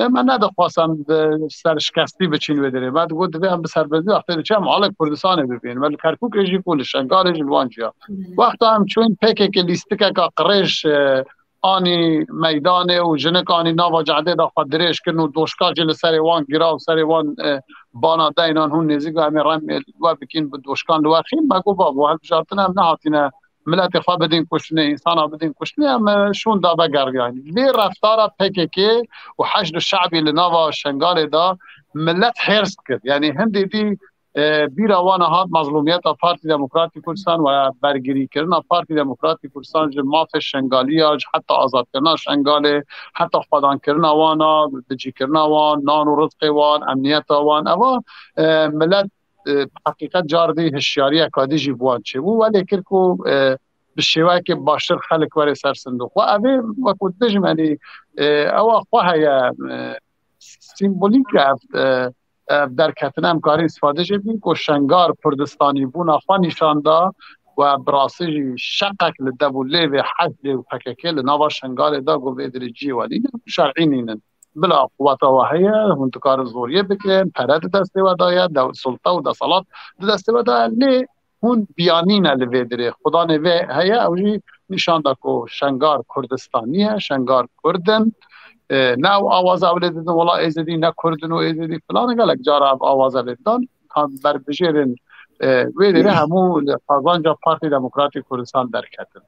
e, me nedixwast em bi serşikestî biçin wê derê. Me digot divê em bi serbestî wextê diçe em alê Kurdistanê bibîn. Me li Kerkûkê jî ku li Şengarê jî li wan ciya. Wexta em çûn P K K lîstikeka qirêj, e, anî meydanê û jinik anî nava cadê de xwe dirêj kirin û doşka jî li serê wan gira û serê wan, e, bana deynan hûn nêzîk em ê rem we bikin bi doşkan li we xîn. Me got babo, hilbijartin em nehatine miletê xwe bidin kuştinê, însana bidin kuştinê, em, e, şûn da vegeriyane. Vê reftara P K K û Heşd û Şe'bî li nava Şengalê de milet hêrs kir. Yanî hindê dî, e, bîra wan hat mezlûmiyeta Partî Demokratî Kurdistan we bergirîkirina Partî Demokratî Kurdistan ji mafê Şengaliya, ji heta azadkirina Şengalê, heta xwedankirina wan a, bicîkirina wan, nan û rizqê wan, emniyeta wan. Eva, e, milet, e, heqîqet car dî hişyariyeka dî jî bi wan çêbû. Welê kir ku, e, bi şêweyekê baştir xelk were ser sindoq. Xwe evê wekû dijmenî, e, ewa xwe heye, e, sîmbolîk e ev, e, ev derketin em karîn îstifade jê bikin ku Şengar Kurdistanî bûna xwe nîşan da we bi rastî jî şeqek li dev û lêvê Heşdê û P K K li nava Şengalê da ku vê dirê ciyê we nînin, şer'î nînin. Bila quweta we heye, hûn dikarin zoriyê bikin, pere di destê we de ye, dew-, sulta û desalat di destê we de ye. Lê hûn biyanî ne li vê dirê. Xudanê vê heye, ew jî nîşan da ku Şengar Kurdistanî ye, Şengar Kurd in. E, ne ew awaza ew lê didin, wela Êzidî ne Kurd in û Êzidî filan, gelek cara ev awaza lê didan. Kan berbijêrên, e, wê dirê hemû li qazanca Partî Demokratîk Kurdistan derketin.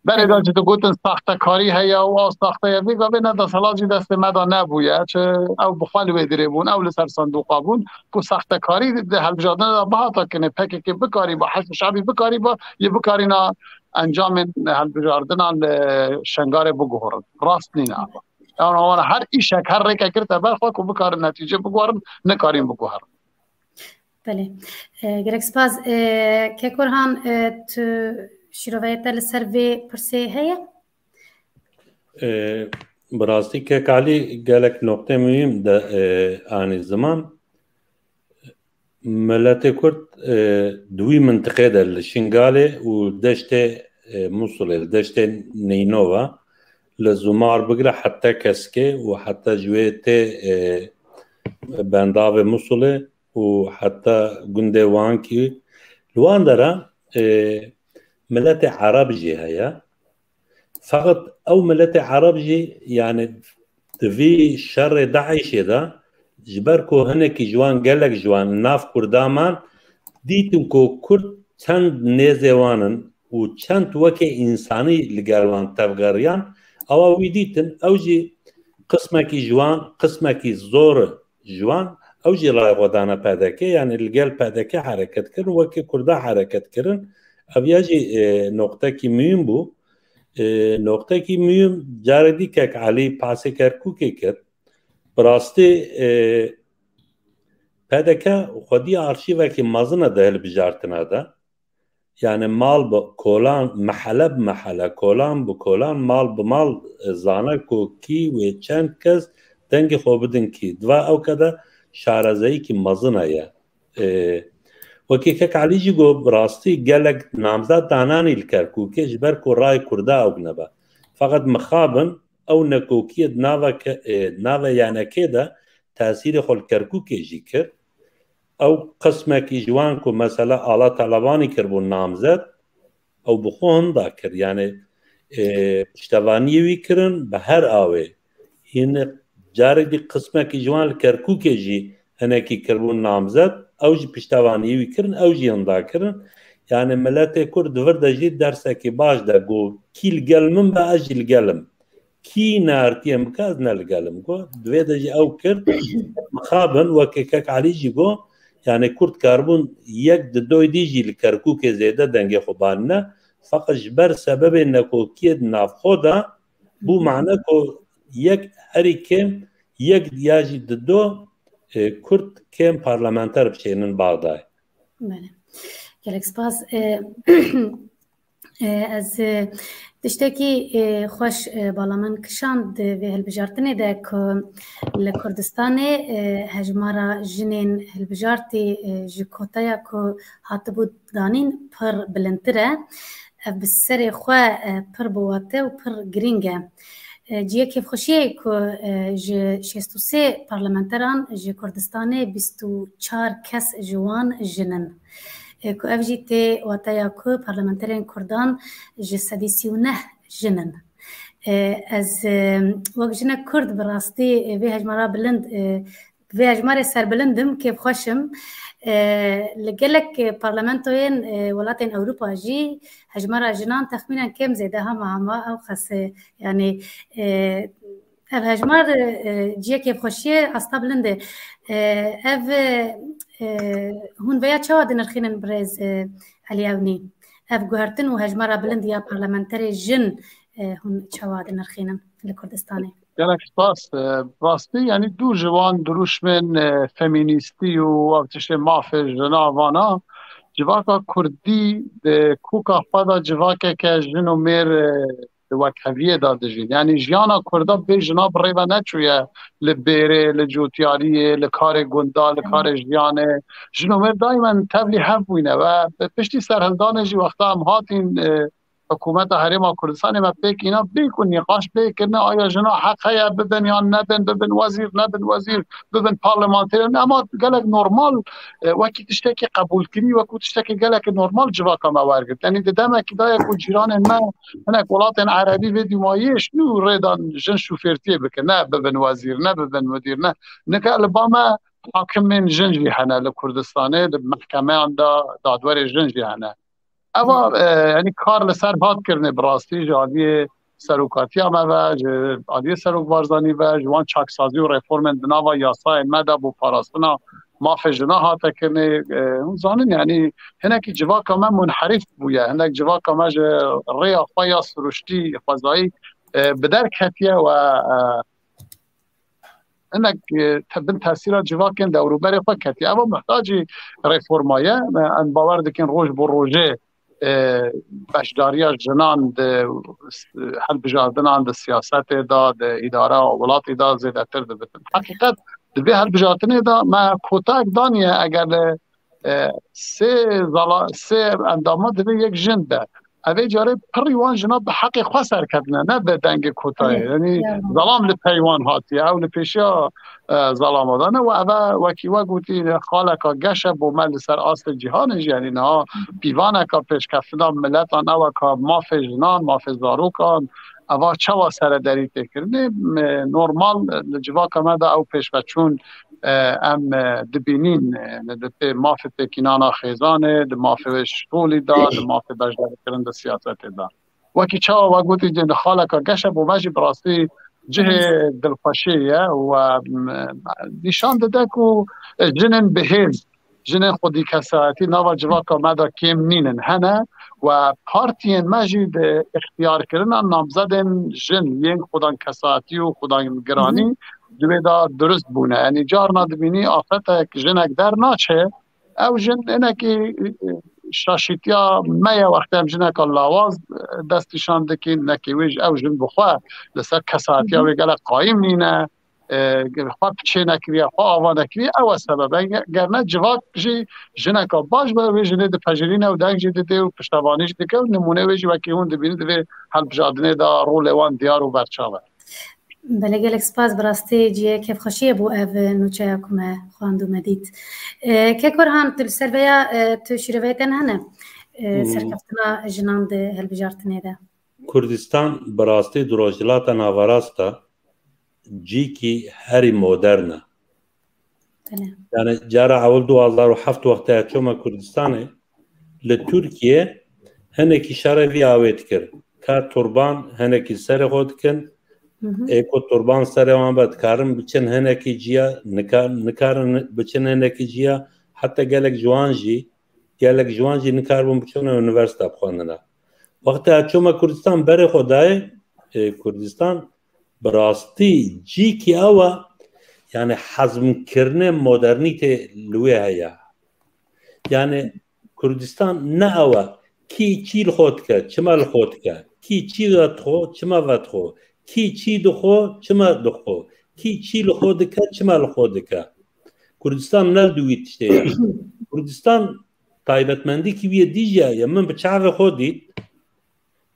Berê de jî digotin saxtekarî heye û ew saxte ye. Vê gavê ne deselat jî destê me de nebûye. Çi ew bi xwe li wê dirê bûn, ew li ser sindoqa bûn. Ku saxtekarî di hilbijardina de bihata kirinê, P K K bikarîba, Heşd Şe'bî bikarîba, yê bikarîna encamên hilbijardina li Şengarê biguherin. Rast nîne ava. Yan wana her îşek, her rêkek girte ber xwe ku bikarin netîce biguherin, nikarîn biguherin. Belê. E, gelek spas. E, Kek Orhan, e, tu şîroveyê te li ser vê pirsê heye? E, bi rastî Kek Alî gelek noqtê muhîm de, e, anî ziman. Miletê Kurd, e, di wî mintiqê de li Şingalê û deştê, e, Musulê, li deştê Neynova, li Zumar bigire heta Keskê û heta ji wê tê, e, bendavê Musulê û heta gundê Wankî. Li wan dera, e, miletê Ereb jî heye. Feqet ew miletê Ereb jî, yani, di vî şerê DAIŞê de, ji ber ku hinekî ji wan, gelek ji wan nav Kurda man, dîtin ku Kurd çend nêzê wan in û çend weke însanî li gel wan tevgeriyan, ewa wî dîtin, ew jî qismekî ji wan, qismekî zor ji wan, ew jî rayê xwe dane P D K, yani li gel P D K hereket kirin, wekî Kurda hereket kirin. Ev ya jî, e, noqtekî muhîm bû. E, noqtekî muhîm, carê dî Kek Elî pasê Kerkûkê kir. Bi rastî, e, P D K xwedî arşîvekî mezin e di hilbijartina de. Yani mal bi kolan, mehele bi mehele, kolan bi kolan, mal bi mal, e, zane ku kî wê çend kes dengê xwe bidin kî. Di va ewke de şarezeyîkî mezin heye. E, wekî Kek Elî jî got, bi rastî gelek namzet dananî li Kerkûkê, ji ber ku rayê Kurda ewk nebe. Feqet mixabin ew nekokiyê di naveke, e, nave yanekê de tesîrê xwe li Kerkûkê jî kir. Ew qismekî ji wan ku mesela Ala Talebanî kiribûn namzet, ew bi xwe hinda kir. Yani, e, piştevaniyê wî kirin bi her awê. Yine carek dî qismekî ji wan li Kerkûkê jî hinekî kiribûn namzet, ew jî piştevaniyê wî kirin, ew jî hinda kirin. Yani miletê Kurd di vir de jî dersekî baş de got, kî li gel min be, ez jî li gel im. Kî nehertiyê min bike, ez ne li gel im. Got, di vê de jî ew kir, mixabin, wekî kek Elî jî got, yani Kurd karibûn yek di doy dî jî li Kerkûkê zêde dengê xwe banine. Feqet ji ber sebebên nekokiyê di navxwe de bû mane ku yek herî kêm, yek ya jî di do, e, Kurd kêm parlamenter bişênin Baxdayê. Belê. Gelek spas. E, e, ez, e, tiştekî, e, xweş, e, bala min kişand vê hilbijartinê de ku li Kurdistanê, e, hejmara jinên hilbijartî, e, ji koteya ku hatibû danîn pir bilindtir e. Ev bi serê xwe, e, pir bi wate û pir girîng e. E, cihê kêfxweşiyê ku, e, ji şêst û sê parlamenteran ji Kurdistanê bîst û çar kes ji wan jin in. E, ku ev jî tê wateya ku parlamenterên Kurdan ji sedî sî û neh jin in. E, ez, e, wek jinek Kurd bi rastî, e, vê hejmara bilind, e, vê hejmarê serbilind im, kêfxweş im. E, li gelek parlamentoyên, e, welatên Ewropa jî hejmara jinan texmînen kêm zêde hema hema ew qas e, yani, e, ev hejmar, e, cihê kêfxweşiyê asta bilind e. E, ev, e, hûn vêya çawa dinirxînin birêz, e, Elî Ewnî? Ev guhertin û hejmara bilind ya parlamenterê jin, e, hûn çawa dinirxînin li Kurdistanê? Gelek spas. E, rastî, yani dû ji wan dirûşmên, e, femînîstî û ev tiştê mafê jina vana, civaka kurdî di koka xwe de civakeke jin û mêr, e, di wekheviyê de dijîn. Yani jiyana kurda bê jina bi rê ve neçûye li bêrê, li cotyariyê, li karê gunda, li karê jiyanê. Jin û mêr daimen tevlî hev bûyne ve bi piştî serhildanê jî wexta em hatîn, e, Hikûmeta Herêma Kurdistanê me pêk îna bê ku nîqaş bê kirine, aya jina heq heye bibin yan nebin, bibin wezîr, nebin wezîr, bibin parlamenter. Ema gelek normal, e, wekî tiştekî qebûlkirî, wekî tiştekî gelekî normal civaka me wergirt. Yanî di demekî de ye ku cîranên me hinek welatên erebî vê dûmayî şin û rê dan jin şofêrtiyê bikin, ne bibin wezîr, ne bibin mudir, ne. Nika li ba me hakimên jin jî hene li Kurdistanê, di mehkemeyan de dadwerê jin jî hene. Eva, e, yani kar li ser hat kirinê bi rastî ji aliyê serokatiya me ve, ji aliyê Serok Barzanî ve, ji wan çaksazî û reformên di nava yasayên me de bo parastina mafê jina hate kirinê. E, hûn zanin, yani hinekî civaka me munherîf bûye, hinek civaka me ji rêya xwe ya siruştî, xwezayî, e, bi der ketiye we, e, hinek, e, te-, bin tesîra civakên dewrûberê xwe ketiye. Eva muhtacî reforma ye. Em bawer dikin roj bo rojê, e, beşdariya jinan di, e, hilbijartinan di siyasetê de, di îdara û welatî de zêdetir dibitin. Heqîqet di vê hilbijartinê de me kotak daniye eger li, e, sê zala-, sê endama divê yek jin be. Evê carê pirî wan jina bi heqê xwe serketine, ne bi dengê kotayê. Yanî zelam li pey wan hatiye, ew li pêşiya, e, zelama de ne. Û eve wekî we gotî, xaleka geş e bo me li ser astê cîhanê jî. Yanî niha pîvaneka pêşkeftina miletan ew e ka mafê jinan, mafê zarokan, eva çawa serederî tê kirinê. Me, normal, li civaka me de ew pêşveçûn, e, em, e, dibînîn, e, di pê mafê pêkînana xêzanê, di mafê wê şolî de, di mafê beşdarîkirin di siyasetê de. Wekî çawa we gotî, di xaleka geş e, bo me jî bi rastî cihê dilxweşiyê ye û, e, nîşan dide ku, e, jinên bihêz, jinên xwedî kesayetî nava civaka me de kêm nînin, hene. Û partiyên me jî di ixtiyarkirina namzedên jin yên xudan kesayetî û xudan giranî di wê de durust bûne. Yanî carna dibînî afetek jinek dernaçe, ew jin hinekî, e, şaşîtiya me ye, wextê em jineka lawaz, e, dest nîşan dikîn, hinekî wê jî ew jin bi xwe li ser kesayetiya wê gelek qayîm nîne, e, xwe piçê nekiriye, xwe ava nekiriye, ew e sebeb. Ger ne civak jî jineka baş be, wê jinê dipejirîne û deng jî didê û piştevanî jî dike û nimûnê wê jî wekî hûn dibînin di vê hilbijartinê de rolê wan diyar û berçav e. Belê, gelek spas, bi rastî cihê kêfxweşiyê bû ev nûçeya ku me xwend û me dît. E, Kek Orhan, tu li ser vêya, e, tu şîroveyê te hene, e, Hmm. serkeftina jinan di hilbijartinê de? Kurdistan bi rastî di Rojhilata Naverast de cîkî herî modern e. Belê. Yani cara ewil du hazar û heft wextê ez çûme Kurdistanê, Li Tirkiye hinekî şerê vî awê dikir. Ka turban hinekî serê xwe dikin, ê ku turban serê wan be, dikarin biçin hinekî ciya, nika-, nikarin biçin hinekî ciya, heta gelek ji wan jî, gelek ji wan jî nikaribûn biçin unîversîte bixwendina. Wextê ez çûme Kurdistan, berê xwe dayê, e, Kurdistan, bi rastî cîkî ew e, yani hezmkirinê modernîtê li wê heye. Yani Kurdistan ne ew e, kî çî li xwe dike, çima li xwe dike, kî çî vedixwe, çima vedixwe, kî çî dixwe, çima dixwe, kî çî li xwe dike, çima li xwe dike. Kurdistan ne li dû wî tiştê ye. Kurdistan taybetmendîkî wî yê dî jî ye. Min bi çavê xwe dît,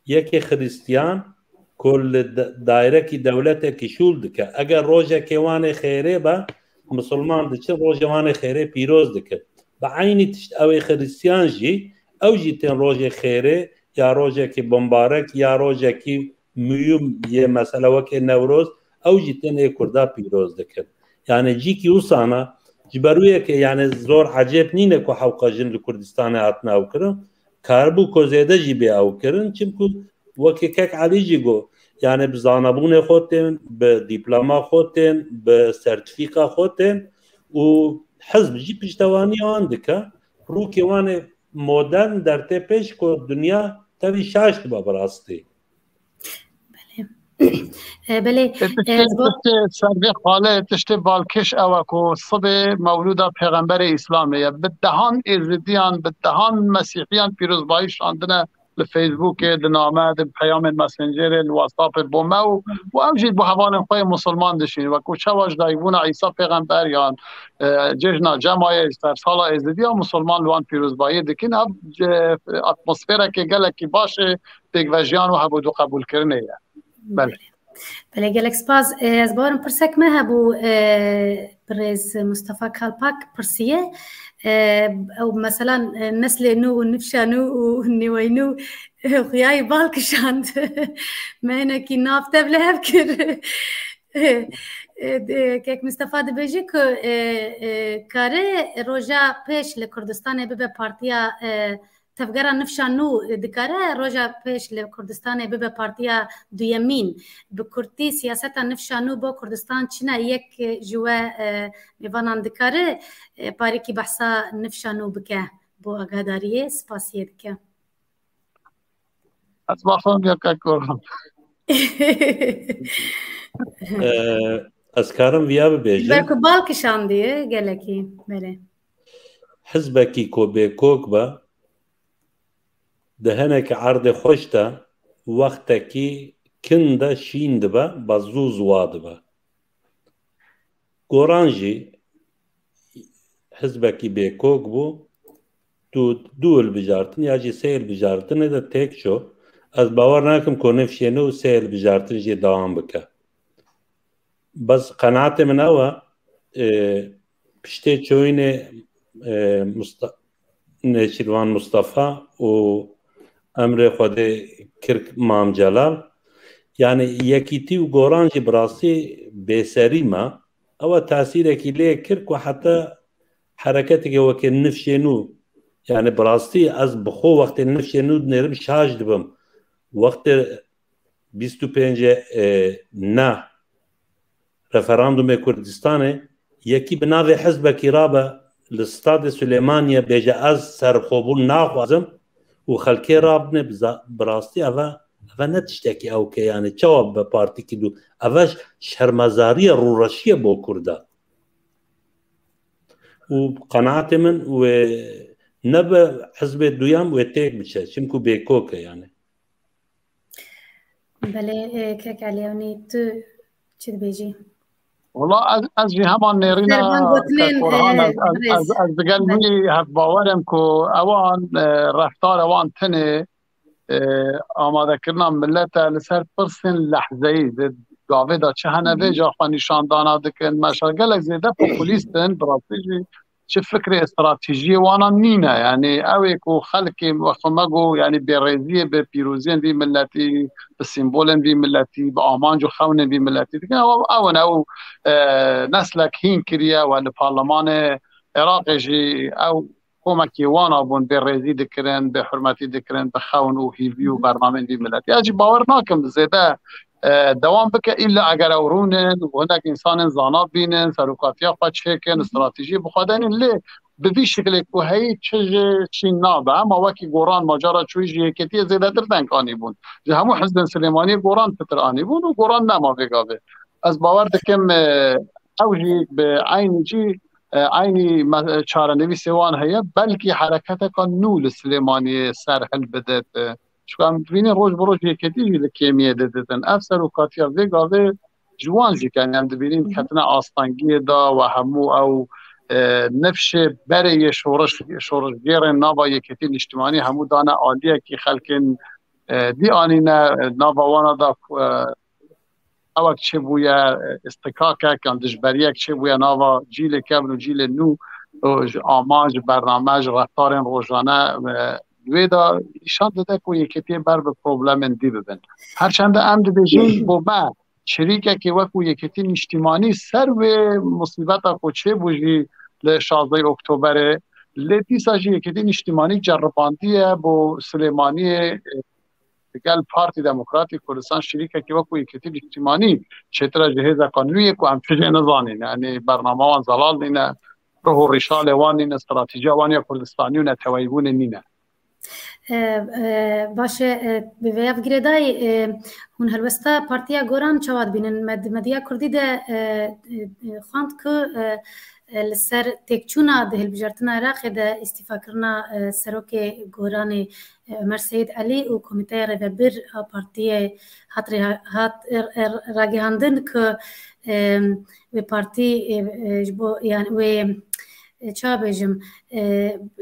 yekê Xristiyan ku li de-, dairekî dewletekî şûl dike. Eger rojekê wan ê xêrê be, misilman diçin rojê wan ê xêrê pîroz dikin. Bi eynî tişt ew ê Xristiyan jî, ew jî tên rojê xêrê ya rojekî bimbarek ya rojekî muhîm yê mesela wekê Newroz, ew jî tên ê Kurda pîroz dikin. Yani cîkî wisana, ji ber wê yekê yani zor ecêb nîne ku hewqa jin li Kurdistanê hatine ew kirin. Karibû ku zêde jî bê ew kirin, çimku wekî kek Elî jî got, yani bi zanebûnê xwe tên, bi dîploma xwe tên, bi sertîfîka xwe tên û hizb jî piştevanî wan dike. Rûkê wan ê modern dertê pêş ku dinya tevî şaş dibe bi rastî. Belê. E, belê. E, tiştê, e, tiştê Sergê Xalê, tiştê balkêş ew e ku sibê Mewlûda Pêxemberê Îslamê ye. Bi dehan Êzidiyan, bi dehan Mesîhiyan pîrozbayî şandine li Facebookê, di name, di peyamên Messengerê, li WhatsAppê bo me û, û ew jî bo hevalên xwe yê musulman dişîn. Wekû çawa ji dayikbûna Îsa Pêxember yan, e, cejna Cemayê, sersala Êzidiya musulman li wan pîrozbayî dikin. Ev, e, atmosferekê gelekî baş ê pêkvejiyan û hebûdûqebûlkirinê ye. Belê. Belê, gelek spas. E, ez bawerim pirsek me hebû, e, birêz Mustafa Kalpak pirsiye. E, ew mesela, e, neslê nû û nifşa nû û nêwey nû, e, xuyayî bal kişand. Me hinekî nav tev li hev kir. E, e, de-, kek Mustafa dibêje ku, e, e, kare roja pêş li Kurdistanê bibe partiya, e, Tevgera nifşa nû dikare roja pêş li Kurdistanê bibe partiya duyemîn. Bi kurtî, siyaseta nifşa nû bo Kurdistan çi ne? Yek ji we, e, mêvanan dikare, e, parêkî behsa nifşa nû bike bo agadariyê, spasiyê dike. Ez baxam ya kek Orhan. E, ez karim viya bibêjim. Belku bal kişandiye gelekî. Belê. Hizbekî ku bêkok be, di hinekî erdê xweş de wextekî kin de şîn dibe, ba zû ziwa dibe. Goran jî hizbekî bêkok bû, du, du hilbijartin ya jî sê hilbijartinê de têk çû. Ez bawer nakim ku nifşê nû sê hilbijartin jî dewam bike. Bes qenaetê min ew e, e, piştê çoyînê, e, Musta-, Nêçîrvan Mustafa û emrê Xwedê Kirk Mam Celal, yani Yekîtî û Goran jî bi rastî bêserî me. Ew e tesîrekî lê kir ku heta hereketeke weke Nifşê Nû, yani bi rastî ez bi xwe wextê Nifşê Nû dinêrim şaş dibim. Wextê bîst û pêncê, e, ne referandumê Kurdistanê, yekî bi navê hizbekî rabe li Stadê Silêmaniyê bêje, ez serxwebûn naxwazim û xelkê rabine, bi za-, bi rastî eve, eve ne tiştekî ewke, yani çawa bi partîkî dû, eve şermezariye, rûreşiye bo Kurda. Û qenaetê min wê nebe hizbê duyem wê têk biçe, çimku bêkok e yani. Belê, e, kek Elî, ewnî tu çi dibêjî? Wala ez, ez jî heman nêrîna Serban gotinên, Kek Orhan, e, ez, ez, birêz. Ez, ez digel Belê. Wî hevbawer im ku ewan, e, reftar ewan tinê, e, amadekirina millet e li ser pirsên lehzeyî di gavê de çi hene Hı hı. vêca xwe nîşandana dikin. Meşa gelek zêde populîst in, bi rastî jî çi fikrê stratejiyê wana nîne. Yani ew ê ku xelkê wexwe me got, yani bêrêziyê bi pîroziyên vî milletî, bi sîmbolên vî milletî, bi amanc û xewnên vî milletî dikin. Ew, ew in, ew, e, neslek hîn kiriye we li parlemanê Iraqê jî ew komekî wana bûn bê rêzî dikirin, bê hurmetî dikirin, bi xewn û hîvî û bernamên vî miletî. Ez jî bawer nakim zêde, e, dewam bike, îlla eger ew rûnin û hinek însanên zana bînin, serokatiya xwe çêkin, stratejiyê bi xwe denin, lê bi vî şiklê ku heyî çi ji çîn nabe. Hema wekî Goran ma cara çûyî ji yeketiyê zêdetir deng anîbûn. Ji hemû hizbên Silêmaniyê Goran pitir anîbûn û Goran nema vê gavê. Ez bawer dikim, e, ew jî bi eynî cî, e, eynî me-, çarenivîsê wan heye, belkî hereketeka nû li Silêmaniyê ser hilbidit. E, çunka em dibînin roj bi roj yeketî jî li kêmiyê dididin. Ev serokatiya vê gavê ji wan jî, yani em dibînin ketine astengiyê de ve hemû ew, e, nifşê berê yê şoriş, şorişgêrên nava yeketî niştimanî hemû dane aliyekî, xelkên, e, dî anîne, e, nava wana da, e, ewek çêbûye, e, istikakek yan dijberiyek çêbûye nava cîlê kevn û cîlê nû, û ji amac, bername, ji reftarên rojane, e, wê de nîşan dide ku yeketiyê ber bi problemên dî bibin. Her çende em dibêjin bo me çirîkekê wekû yeketî niştimanî ser wê musîbeta ku çêbû jî li şazdeh Oktoberê, lê dîsa jî yeketî niştimanî ceribandiye bo Silêmaniyê, e, digel Partî Demokratî Kurdistan şirîkekî wekû yeketî niştimanî çêtire ji hêzeka nû yê ku em tijê nizanîn. Yanî bernama wan zelal nîne, ruh û rîşalê wan nîne, stratejiya wan ya Kurdistanî û neteweyîbûnê nîne. E, e, baş e, e, bi vêya girêdayî, e, hûn helwesta Partiya Goran çawa dibînin? Med-, medya Kurdî de, e, e, e, xwend ku, e, e, li ser têkçûna di hilbijartina Iraqê de îstîfakirina, e, serokê Goranê, e, Ömer Seyîd Elî û Komîteya Rêvebir a Partiyê hat rê-, hat, e, e, ragihandin ku, e, wê partî, e, e, ji bo, yani wê, e, çawa bêjim, e,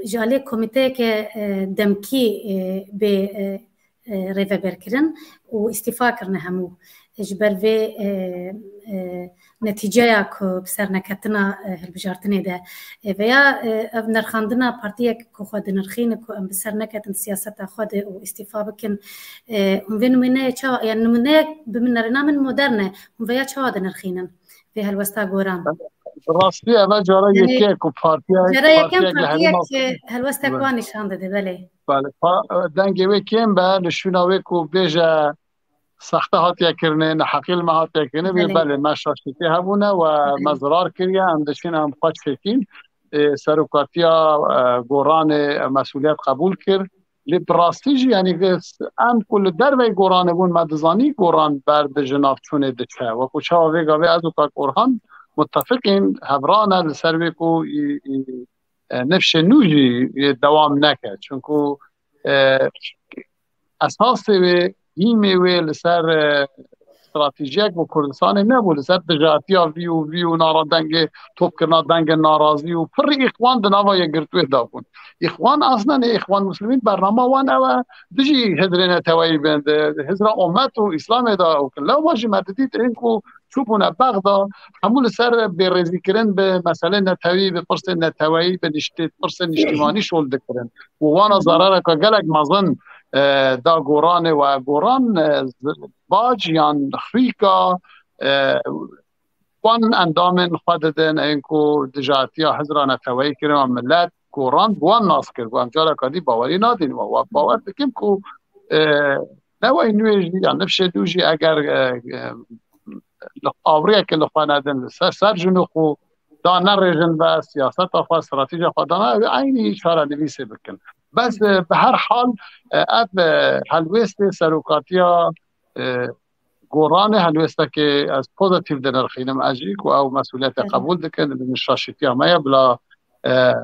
ji alê komîteyeke, e, demkî, e, bê, e, e, rêveberkirin û îstîfa kirine hemû ji ber vê, e, e, netîceya ku bi ser neketina, e, hilbijartinê de, e, veya, e, ev nirxandina partiyek ku xwe dinirxîne ku em bi ser neketin siyaseta xwe de û îstîfa bikin, e, hûn vê nimûneyê çawa, yani nimûneyek bi min nerêna min modern e, hûn veya çawa dinirxînin vê helwesta Goran? Bi rastî ev e cara Yani, yekê ku partiya, cara yekem partiyek li herêma partiyek, e, helwestek wan nîşan dide, belê. Belê. Pa-, dengê wê kêm be, li şûna wê ku bêje sexte hatiye kirinê, neheqî li me hatiye kirinê, wê Belê. belê me şaşîtî hebûne we Belê. me zirar kiriye, em diçin em xwe çêkîn. Ê, serokatiya, e, Goranê, e, mesûliyet qebûl kir. Lê bi rastî jî, yanî, em ku li derveyî Goranê bûn, me dizanî Goran ber bi jinavçûnê diçe. Wekû çawa vê gavê ez û kak Orhan muttefiqîn, hevran e li ser wê ku î, î, e, nifşê nû jî, e, dewam neke. Çunku, e, esasê wê, hîmê wê li ser, e, stratejiyek bo Kurdistanê nebû, li ser dijatiya vî û vî û nara dengê topkirina dengê narazî û pirî îxwan di nava yekgirtûyê de bûn. Îxwan aslen ê Îxwan Muslimîn bernama wan ew e, dijî hizrê neteweyî bin, di hizra omet û Îslamê de ew kin. Lewma jî me didît ên ku çûbûne Bexda, hemû li ser bêrêzîkirin bi meselê netewî, bi pirsên neteweyî, bi niştê, pirsên niştimanî şol dikirin. Û wana zarareke gelek mezin, e, da Goranê we Goran, e, z-, bac yan xwîka, e, wan endamên xwe didin, ên ku dijatiya hizra neteweyî kirin, wan milet Goran bi wan nas kir, wan careka dî bawerî nadîn, we, we bawer dikim ku, e, newey nû jî, yan nifşê dû jî eger, e, e, li, avriyeke li xwe nedin, li ser, ser jin û xwe da nerêjin ve siyaseta xwe, stratejiya xwe dana, ew eynî çarenivîsê bikin. Bes, e, bi her hal, e, ev, e, helwêstê serokatiya, e, Goranê helwêstekê ez pozitîf dinirxînim ez jî ku ew mesûliyetê Evet. qebûl dikin, li şaşîtiya me ye bila, e, e,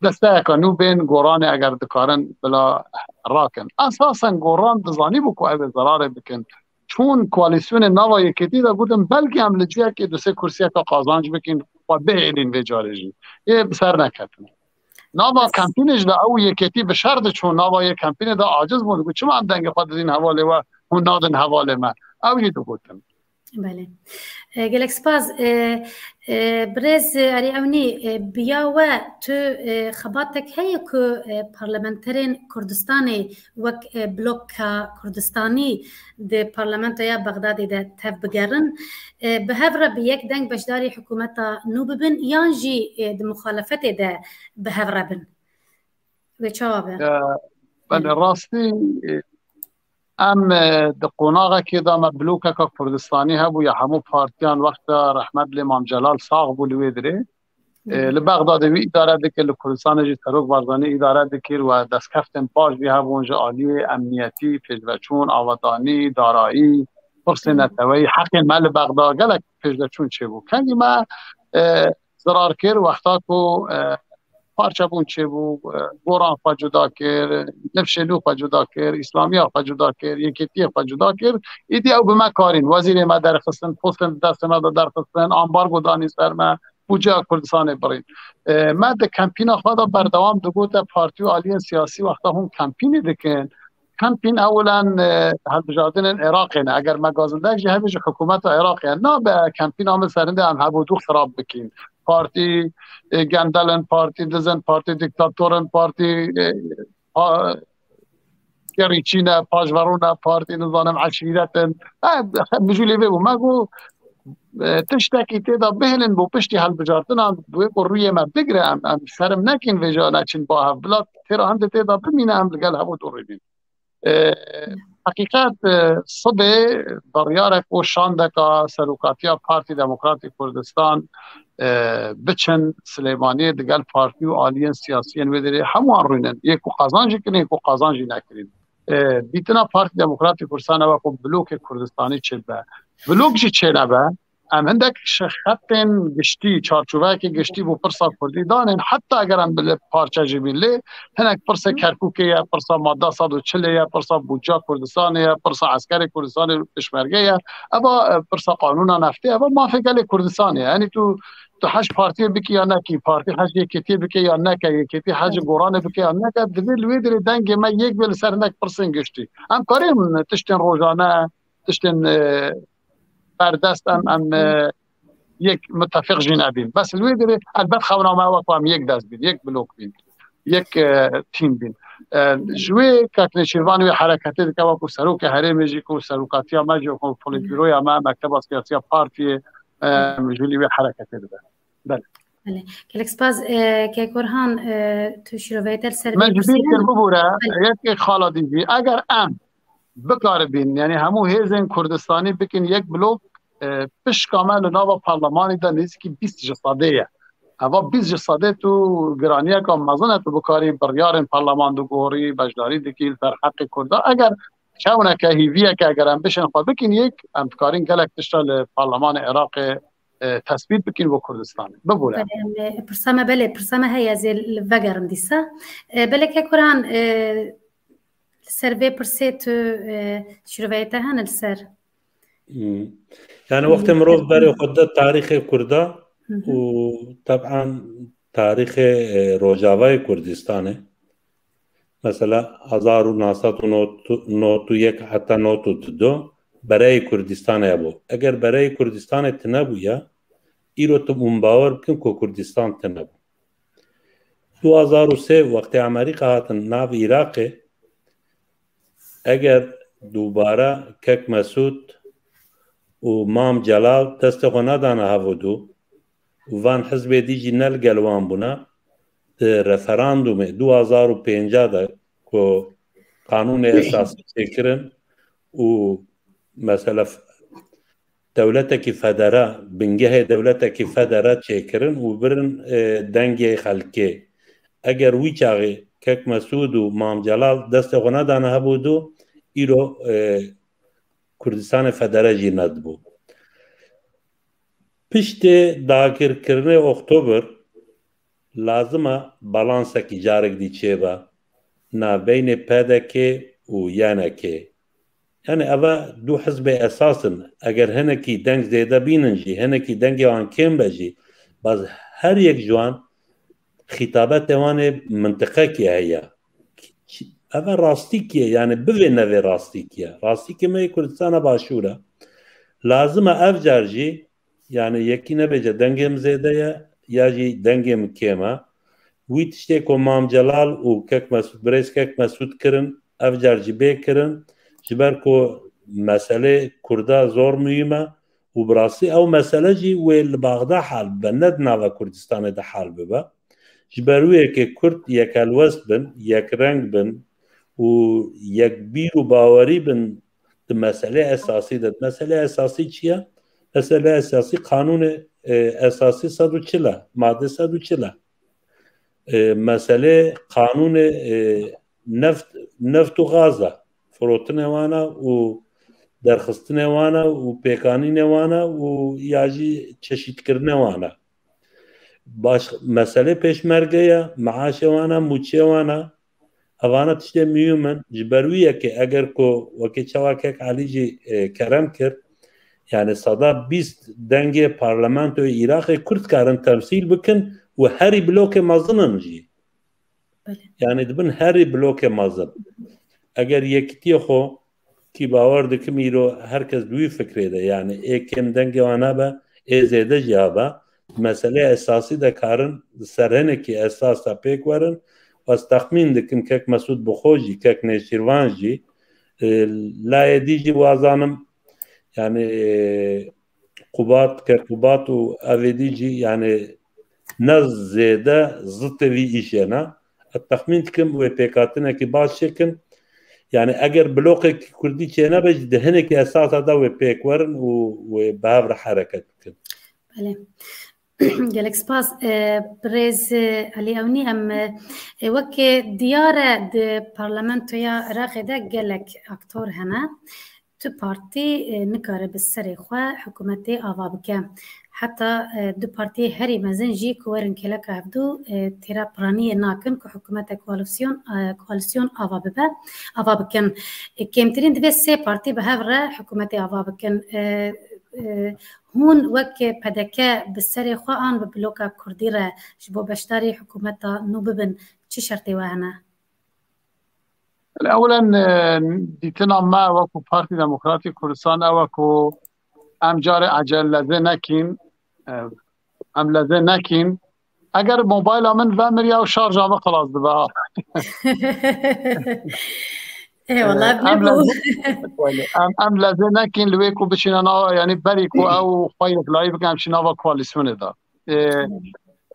desteyeka nû bên Goranê eger dikarin bila rakin. Esasen Goran dizanîbû ku ew ê zerarê bikin. Çûn koalîsyonê nava yekêtî de gotin belkî em li cihekê du sê kursiyeka qazanc bikin, xwe bihêlîn vê carê jî. Ê bi ser neketin. Nava kempînê jî de ew yekêtî bi şer diçûn, nava yê kempînê de aciz bûn, digot, çima em dengê xwe didîn hevalê we, hûn nadin hevalê me? Ew jî digotin. Belê. E, gelek spas. E, e, birêz, e, Erê Ewnî, e, bi ya we tu, e, xebatek heye ku, e, parlamenterên Kurdistanê wek, e, bloka Kurdistanî di parlamentoya Bexdadê de tev bigerin, e, bi hev re bi yek deng beşdarî hikûmeta nû bibin yan jî, e, di muxalefetê de bi hev re bin? Wê çawa be? Belê, rastî, e, em, e, di qonaxekê de me blokeka Kurdistanî hebû ya hemû partiyan, wexta rehmet lê Mam Celal sax bû li wê dirê. E, li Bexdadê wî îdare dikir, li Kurdistanê jî Serok Barzanî îdare dikir we destkeftên baş jî hebûn ji aliyê emniyetî, pêşveçûn, avadanî, darayî, pirsên neteweyî, heqên me li Bexda gelek pêşveçûn çêbû. Kengî me, e, zirar kir wexta ku, e, parçebûn çêbû, e, goran xwe cuda kir, nifşê nû xwe cuda kir, îslamiya xwe cuda kir, yekêtiyê xwe cuda kir. Îdî ew bi me karîn. Wezîrê me derxistin, postên di destê me de derxistin, ambargo danî ser me, bûdceya Kurdistanê birîn. E, me di kempîna xwe de berdewam digote partî û aliyên siyasî wexta hûn kempînê dikin, kempîn ewilen, e, hilbijartinên Iraqê ne. Eger me gazindek jî hebe ji hikûmeta Iraqê ye, nabe kempîna min serinde em hevûdû xirab bikîn. Partî, e, gendelin, partî dizin, partî dîktator in, partî, e, pa-, gerîçî ne, paşverû ne, partî nizanim eşîret in. E, mijûlê vê bû. Me got, e, tiştekî tê de bihêlin bo piştî hilbijartinan, wê ku rûyê me bigire, em, em şerm nekin vêca neçin ba hev. Bila têra hindê tê de bimîne, em li gel hevûdû rûbîn. E, heqîqet, e, sibê biryarek û şandeka serokatiya Partî Demokratîk Kurdistan, e, biçin Silêmaniyê digel partî û aliyên siyasiyên wê derê hemûyan rûnin. Yê ku qazan jî kirin, yê ku qazan jî nekirin. E, dîtina Partî Demokratîk Kurdistan ew e ku blokê Kurdistanî çêbe. Blok jî çênebe, em hindek ji xetên giştî, çarçoveyekê giştî bo pirsa Kurdî danên, heta eger em bi parçe jî bîn. Lê hinek pirsê Kerkûkê ye, pirsa madda sed û çilê ye, pirsa bûdca Kurdistanê ye, pirsa eskerê Kurdistanê, pêşmerge ye. Eva, e, pirsa qanûna neftê, eva mafê gelê Kurdistanê ye. Yanî tu, tu hej partiyê bikî ya nekî, partî hej yekêtiyê bike ya neke, yekêtî hej goranê bike ya neke, divê li wê dirê dengê me yek be li ser hinek pirsên giştî. Em karîn tiştên rojane, tiştên, e, berdest em, em, e, yek mitefiq jî nebîn. Bes li wê dirê elbet xewna me wek em yek dest bîn, yek blok bîn, yek, e, tîm bîn. E, ji wê Kak Nêçîrvan wê hereketê dike wekû serokê herêmê jî ku serokatiya me jî ku polîtbîroya me, mekteba siyasiya partiyê, e, mijûlî wê hereketê dibe. Belê. Belê. Gelek spas, e, Kek Orhan, e, tu şîroveyê te li ser Me vê ji bîr pirsê kir hene? Bibûre, Belê. Yekê xala dî jî. Eger em bikaribîn, yanî hemû hêzên Kurdistanî bikin yek blok, e, pişka me li nava parlemanê de nêzîkî bîst ji sedê ye. Eva bîst ji sedê tu giraniyeka mezin e, tu bikarî biryarên parleman digorî, beşdarî dikî li ser heqê Kurda. Eger çewneke hîviyeke eger em bişên xwe bikin yek, em dikarîn gelek tişta li parlemanê Iraqê, e, tesbît bikin bo Kurdistanê. Bibûre. Belê, em, e, pirsa me, belê, pirsa me heye, ez ê li vegerim dîsa. E, belê Kek Orhan, e, li ser vê pirsê tu, e, şîroveyê te hene li ser? Hmm. Yani wextê mirov berê xwe da tarîxê Kurda Hı hı. û teban tarîxê, e, Rojavayê Kurdistanê. Mesela hezar û neh sed û nod û yek heta nod û du bereyê Kurdistanê hebû. Eger bereyê Kurdistanê tine bûya, îro tu hûn bawer bikin ku Kurdistan tine bû. Du hezar û sê wextê Amerîka hatin nav Iraqê, eger dubare Kek Mesûd û Mam Celal destê xwe nedane hevûdû û van hizbê dî jî ne li gel wan bûne, di referandumê du hezar û pênca de ku qanûnê esasî çêkirin û mesela f-, dewletekî federe, bingehê dewletekî federe çêkirin û birin, e, dengê xelkê. Eger wî çaxê Kek Mesûd û Mam Celal destê xwe nedane hevûdû, îro, e, Kurdistanê federe jî nedibû. Piştê dagirkirinê Oktober, lazim e balansekî carek dî çêbe navbeynê P D K û Y N K. Yani eva du hizbê esas in. Eger hinekî deng zêde bînin jî, hinekî dengê wan kêm be jî, baz her yek ji wan xîtabetê wan ê mintiqekê heye. Eva rastîkî ye, yani bivê nevê rastîkî ye. Rastîkê me yê Kurdistana Başûr e. Lazim e ev car jî, yani yekî nebêje dengê min zêde ye, ya jî dengê min kêm e. Wî tiştê ku Mam Celal û Kek Mesûd, birêz Kek Mesûd kirin, ev car jî bê kirin. Ji ber ku meselê Kurda zor muhîm e û bi rastî ew mesele jî wê li Baxda hal bibe, ne di nava Kurdistanê de hal bibe. Ji ber wê yekê Kurd yek helwest bin, yek reng bin û yek bîr û bawerî bin di meselê esasî de. Meselê esasî çi ye? Meselê esasî qanûnê, e, esasî sed û çil e, madde sed û çil e. E, meselê qanûnê, e, neft, neft û gaz e. Firotinê wan e û derxistinê wan e û pêkanînê wan e û ya jî çeşîtkirinê wan e. Baş, meselê pêşmerge ye, meaşê wan e, mûçê wan e. Evana tiştê muhîm in. Ji ber wî yekê eger ku wekî çawa kek Elî jî, e, kerem kir, yani seda bîst dengê parlamentoyê Iraqê Kurd karin temsîl bikin û herî blokê mezin in jî. Belê. Yani dibin herî blokê mezin. Eger yekîtiyê xwe, ki bawer dikim îro her kes di wî fikrê de, yani ê kêm dengê wan hebe, ê zêde jî hebe, meselê esasî de karin di ser hinekî esas de pêk werin. Ez texmîn dikim kek Mesûd bi xwe jî, kek Nêçîrvan jî, e, layê dî jî wazanim, yani, e, Qubat, kek Qubat û evê dî jî, yani ne zêde zitê vî îşê ne. Ez texmîn dikim wê pêkhatinekî baş çêkin. Yani eger bloqekî kurdî çênebe jî di hinekî esasa de wê pêk werin û wê bi hev re hereket bikin. Belê. Gelek spas. E, birêz, e, Elî Ewnî, em, e, e, wek diyar e di parlamentoya Iraqê de gelek aktor hene. Tu partî, e, nikare bi serê xwe hikûmetê ava bike. Heta, e, du partiyê herî mezin jî ku werin kêleka hevdû, e, têra piraniyê nakin ku hikûmete koalîsyon, e, koalîsyon ava bibe, ava bikin. E, kêmtirîn divê sê partî bi hev re hikûmetê ava bikin. E, e, hûn wek P D K bi serê xwe an bi bloka kurdî re ji bo beşdarî hikûmeta nû bibin, çi şertê we hene? Ewlen, e, dîtina me wekû Partî Demokratîk Kurdistan ew e ku em carê ecel lezê nekîn, e, em lezê nekîn. Eger mobayla min vemiriya û şarja min xilas dibe. Ê, wala, e, em nebû. Lezê, em, em lezê nekîn li wê ku biçîne nava, yanî berî ku ew xwe yeklayî bikin, em çî nava koalîsyonê de. E,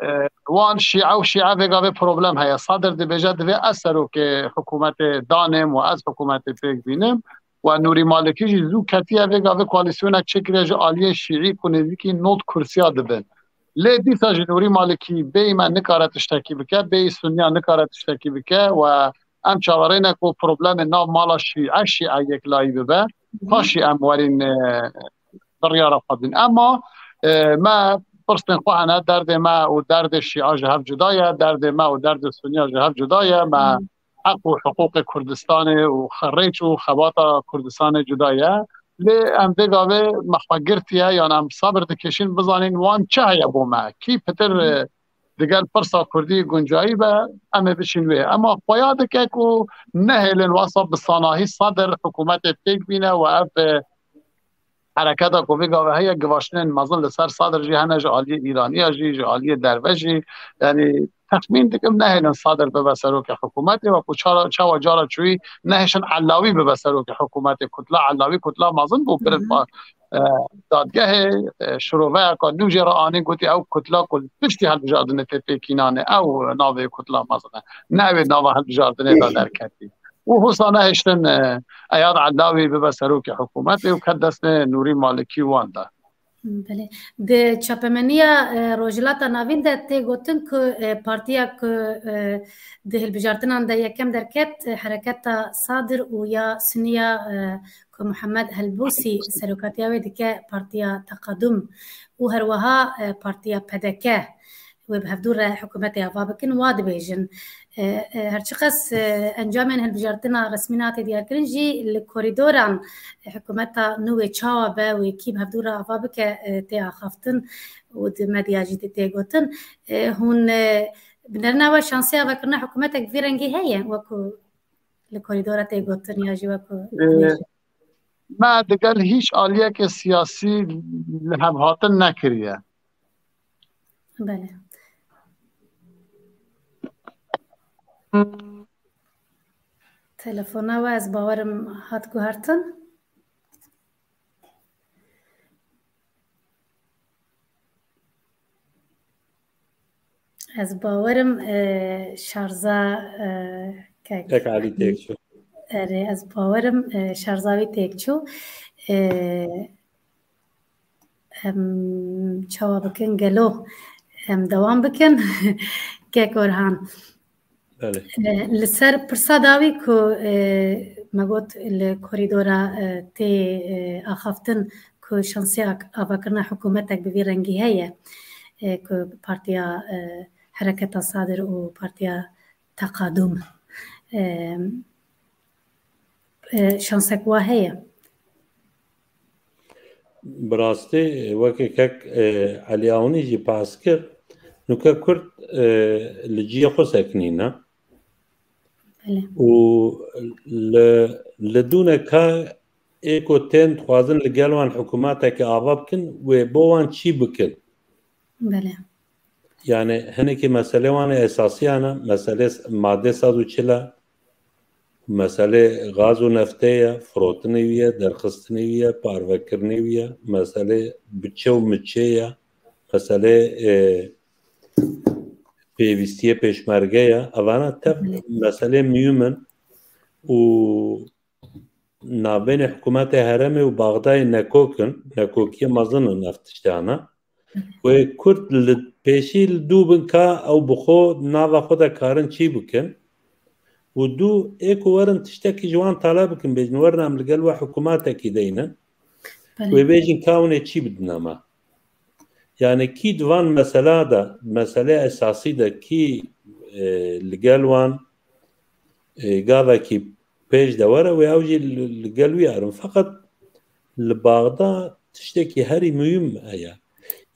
e, wan şîe û şîe vê gavê problem heye. Sadir dibêje, divê ez serokê hikûmetê danêm û ez hikûmetê pêk bînim. Û Nûrî Malikî jî zû ketiye vê gavê koalîsyonek çêkiriye ji aliyê şîî ku nêzîkî nod kursiya dibin. Lê dîsa jî Nûrî Malikî bêyî me nikare tiştekî bike, bêyî Sunniya nikare tiştekî bike û em çaverêne ku problemê nav mala şîe, şîe yeklayî bibe. Paşî em werîn, e, biryara xwe bidin. Ema, e, me pirsên xwe hene, derdê me û derdê şîa ji hev cuda ye, derdê me û derdê Sunniya ji hev cuda ye. Me heq û hiqûqê Kurdistanê û xe-, rêç û xebata Kurdistanê cuda ye. Lê em vê gavê me xwe girtiye, yan em sabir dikêşin bizanîn wan çi heye bo me. Kî pitir, e, digel pirsa Kurdî guncayî be, em ê biçin wê. Ema xuya dike ku nehêlin wesa bi sanahî Sadir hikûmetê pêk bîne û ev, e, hereketa ku vê gavê heye, givaştinên mezin li ser Sadir jî hene, ji aliyê Îraniya jî, ji aliyê derve jî. Yanî texmîn dikim nehêlin Sadir bibe serokê hikûmetê, wekû çara, çawa cara çûyî nehêşin Elawî bibe serokê hikûmetê. Kutla Elawî kutla mezin bû, birin pa-, e, dadgehê, e, şiroveyeka nû jê re anîn, gotî ew kutla ku piştî hilbijardinê tê pêkînanê, ew navê kutla mezin e. Ne ew ê nava hilbijardinê de derketî. Û husa nehiştin, e, Eyad Elawî bibe serokê hikûmetê û ket destê Nûrî Malikî wan de. Belê. Di çapemeniya, e, Rojhilata Navîn de tê gotin ku, e, partiya ku, e, di hilbijartinan de yekem derket, e, hereketa Sadir û ya Suniya, e, ku Muhammed Helbûsî serokatiya wê dike, Partiya Teqadum û herweha, e, Partiya P D K. Wê bi hevdû re hikûmetê ava bikin, wa dibêjin. E, e, her çiqas, e, encamên hilbijartina resmî nehate diyarkirin jî li korîdoran, e, hikûmeta nû wê çawa be, wê kî bi hevdû re ava bike, e, tê axaftin û di medya jî tê gotin. E, hûn, e, bi nerina we şansê avakirina hikûmetek bi vî rengî heye, wekû li korîdora tê gotin ya jî wekû, e, me digel hîç aliyeke siyasî li hevhatin nekiriye. Belê. Telefona we ez bawerim hat guhertin. Ez bawerim, e, şarza, e, kek. Kek Alî têk çû. Erê, ez bawerim, e, şarza wî têk çû. E, em çawa bikin gelo? Em dewam bikin. Kek Orhan. Belê. E, li ser pirsa dawî ku, e, me got li korîdora, e, tê, e, axaftin ku şansê ak-, avakirina hikûmetek bi vî rengî heye, e, ku partiya, e, Hereketa Sadir û Partiya Teqadum, e, e, şansek wa heye. Bi rastî, weke kek, e, Elî Awnî jî behs kir, nûke Kurd, e, li cihê xwe sekinîne. Belê. Û li, li dûne ka ê ku tên dixwazin li gel wan hikûmetekê ava bikin, wê bo wan çî bikin? Belê. Yani hinekî meselê wan ê esasiyan e, meselê s-, madde sed û çil e, meselê gaz û neftê ye, firotinê wî ye, derxistinê wî ye, parvekirinê wî ye, meselê biçe û miçê ye, meselê, e, pêvîstiyê pêşmerge ye. Evana tev Hı hı. meselê muhim in û navbênê hikûmetê herêmê û Baxdayê nekok in, nekokiyê mezin in ev tiştana. Wê Kurd li pêşî li dû bin ka ew bi xwe nava xwe de karin çî bikin û dû ê ku werin tiştekî ji wan taleb bikin, bêjin werin em li gel we hikûmetekî deynin. Belê. Wê bêjin ka hûn ê çî bidine me. Yani kî di van mesela de, meselê esasî de kî, e, li gel wan, e, gavekî pêş de were, wê ew jî li, li gel wî erin. Feqet li Baxda tiştekî herî muhîm heye.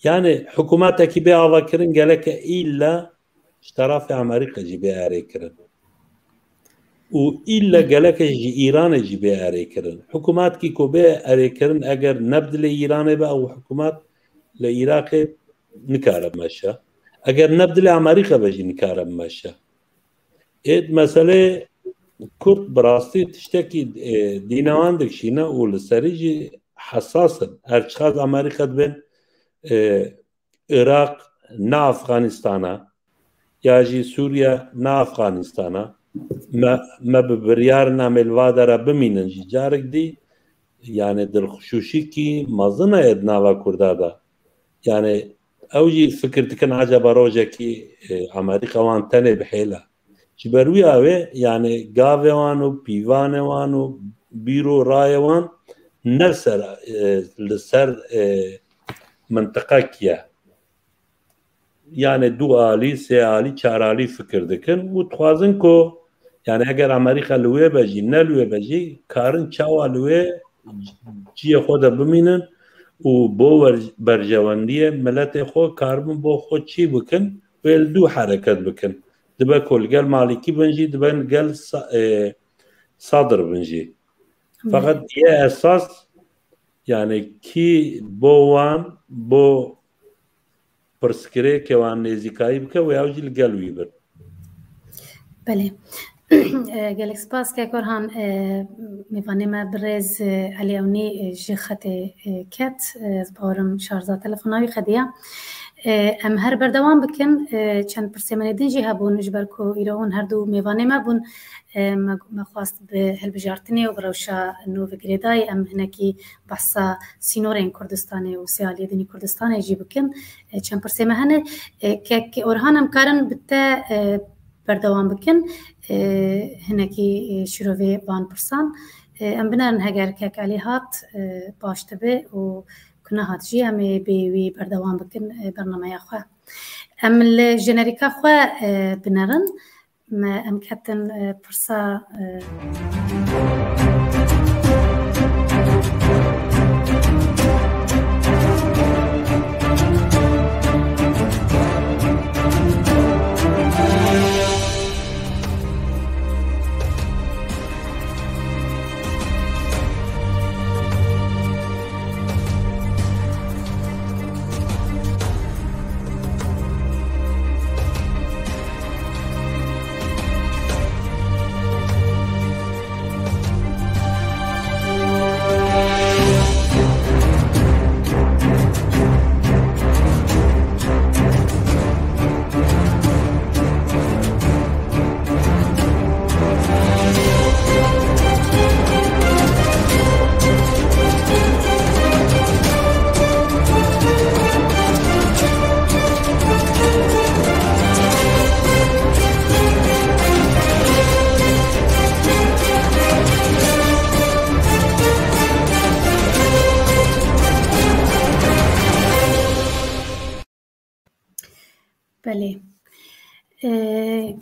Yani hikûmetekî bê avakirin gereke îlla ji terafê Amerîka jî bê erêkirin. Û îlle geleke ji Îranê jî bê erêkirin. Hikûmetkî ku bê erêkirin, eger ne bi dilê Îranê be, ew hikûmet li Iraqê nikare bimeşe. Eger ne bi dilê Amerîka be jî nikare bimeşe. Ê meselê Kurd bi rastî tiştekî, e, dînewan dikişîne û li serî jî hesas in. Her çiqas Amerîka dibên, e, Iraq ne Afxanistan e, ya jî Sûriye ne Afxanistan e. Me, me bi biryar in em ê li va dera bimînin jî. Carek dî, yani dilxuşîkî mezin heye di nava Kurda de. Yani ew jî fikir dikin, ecaba rojekî, e, Amerîka wan tenê bihêle. Ji ber wî awê, yani gavê wan û pîvanê wan û bîr û rayê wan ne ser, e, li ser, e, mintiqekî ye. Yani du alî, sê alî, çar alî fikir dikin û dixwazin ku, yani eger Amerîka li wê be jî, ne li wê be jî, karin çawa li wê ciyê xwe de bimînin û bo wer-, berjewendiyê miletê xwe karibin bo xwe çî bikin, wê li dû hereket bikin. Dibe ku li gel Malîkî bin jî, dibe li gel Sa-, e, Sadr bin jî. Feqet yê esas, yani kî bo wan, bo pirsgirêkê wan nêzîkayî bike, wê ew jî li gel wî bin. Belê. E, gelek spas kek Orhan, e, mêvanê me birêz, e, Elî Ewnî, e, ji xetê, e, ket. E, ez bawerim şarja telefona wî xediya. E, em her berdewam bikin. E, çend pirsê me din jî hebûn, ji ber ku îro hûn her du mêvanê me bûn. E, me, me xwest bi hilbijartinê û bi rewşa nû ve girêdayî em hinekî behsa sînorên Kurdistanê û sê aliyê din ê Kurdistanê jî bikin. E, çend pirsê me hene. E, kek Orhan, em karin bi te, e, berdewam bikin. E, hinekî, e, şîrovê van pirsan. E, em binerin, heger kek Elî hat, e, baş dibe û ku nehat jî em ê bê wî berdewam bikin, e, bernameya xwe. Em li jenerîka xwe, e, binerin. Me, em ketin, e, pirsa, e,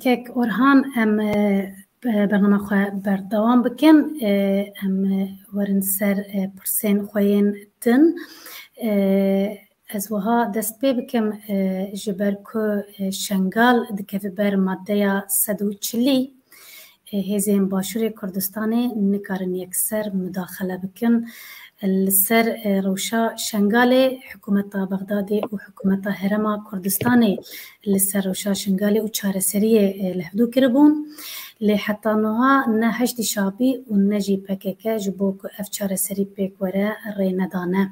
Kek Orhan, em, e, bernama xwe berdewam bikin. E, em, e, werin ser, e, pirsên xwe yên din. E, ez wiha dest pê bikim, e, ji ber ku, e, Şengal dikeve ber maddeya sed û çilî, e, hêzên Başûrê Kurdistanê nikarin yekser mudaxele bikin. Li ser, e, rewşa Şengalê, hikûmeta Bexdadê û hikûmeta Herêma Kurdistanê li ser rewşa Şengalê û çareseriyê, e, li hevdû kiribûn. Lê heta niha ne Heşdî Şabî û ne jî P K K ji bo ku ev çareserî pêk were rê nedane.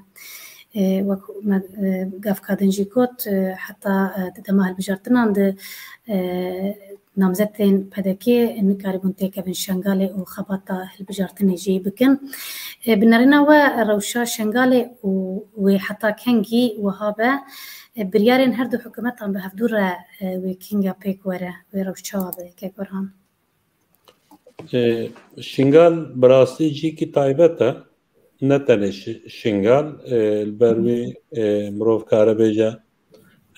E, wek me, e, gavka din jî got, e, heta, e, di dema hilbijartinan de, e, namzetên P D K nikaribûn têkevin Şengalê û xebata hilbijartinê jî bikin. E, bi nerîna we rewşa Şengalê û wê heta kengî wiha be, e, biryarên her du hikûmetan bi hevdû re, e, wê kinga pêk were, wê rewş çawa be, Kek Orhan? E, Şingal bi rastî cîkî taybet e. Ne tenê Şi-, Şingal, e, li ber wî, e, mirov kare bêje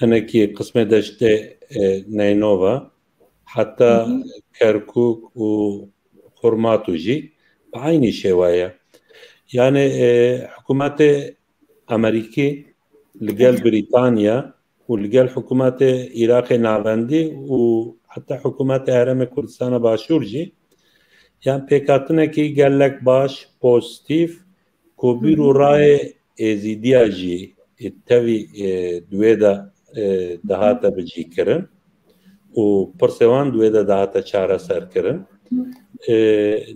hinekî qismê deştê, e, Neynova, heta Kerkûk û Xurmatu jî bi eynî şêweye. Yani, e, hikûmetê Amerîkî li gel Brîtanya û li gel hikûmetê Iraqê Navendî û heta hikûmetê Herêmê Kurdistana Başûr jî, yan pêkhatinekî gelek baş, pozîtîf, ku bîr û rayê Êzîdiya jî, e, tevî, e, di wê de, e, dihate bicîkirin û pirsê wan di wê de dihate çareserkirin. E,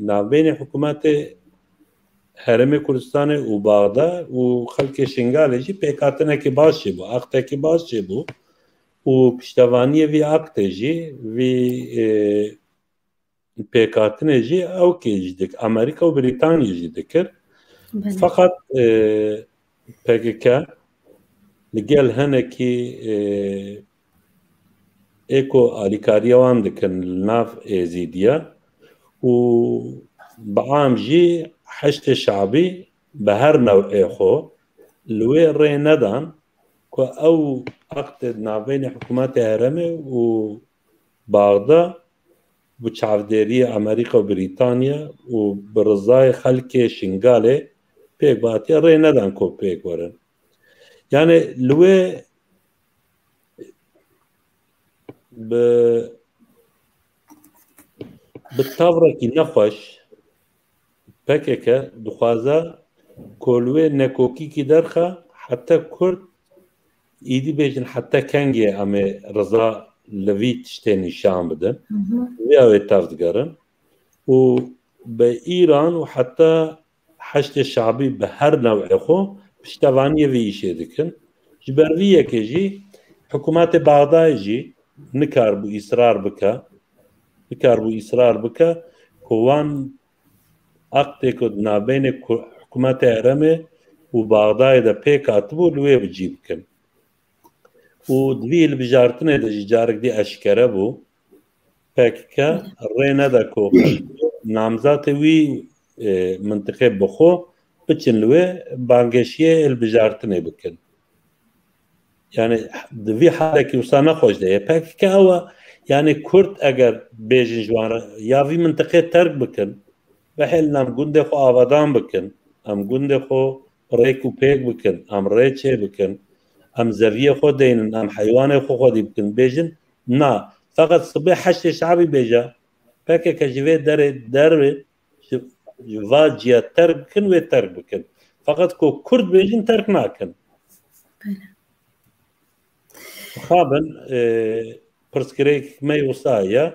navbeyne hikûmetê Herêmê Kurdistanê û Baxda û xelkê Şingalê jî pêkhatinekî baş çêbû, aktekî baş çêbû û piştevaniyê vî aktê jî, vî, e, pêkhatinê jî ewkê jî dik-, Amerîka û Brîtanya jî dikir. Belê. Feqet, e, P K K li gel hinekî, e, ê ku alîkariya wan dikin li nav Êzîdiya û bi am jî Heşdê Şabî bi her new'ê xwe li wê rê nedan ku ew aqdê di navbeyne hikûmetê herêmê û Baxda bi çavdêriyê Amerîka û Brîtanya û bi rizayê xelkê Şingalê pêk bihatiye rê nedan ku pêk werin. Yani li wê bi, bi tavrekî nexweş P K K dixwaze ku li wê nekokîkî derxe heta Kurd îdî bêjin heta kengê em ê riza li vî tiştê nîşan bidin. Hı hı. Vê ew ê tev digerin û bi Îran û heta Heşdê Şabî bi her new'ê xwe piştevaniyê vê îşê dikin. Ji ber vî yekê jî hikûmetê Baxdayê jî nikaribû îsrar bike, nikaribû îsrar bike ku wan aqdê ku di navbeyne ku-, hikûmetê herêmê û Baxdayê de pêk hatibû li wê bi cî bikin. Û di vî hilbijartinê de jî carek dî eşkere bû. P K K rê neda ku namzatê wî, e, mintiqê bi xwe biçin li wê bangêşiyê hilbijartinê bikin. Yani di vî halekî wisa nexweş de ye. P K K ew e, yani Kurd eger bêjin ji wan re ya vî mintiqê terk bikin, bihêlin em gundê xwe avadan bikin, em gundê xwe rêk û pêk bikin, em rê çê bikin, em zeviyê xwe deynin, em heywanê xwe xwedî bikin, bêjin na. Feqet sibê Heşdê Şabî bêje, P K K ji vê derê derê ji, ji va ciya terk bikin, wê terk bikin. Feqet ku Kurd bêjin terk nakin. Belê. Mixabin, e, pirsgirêk me wisa ye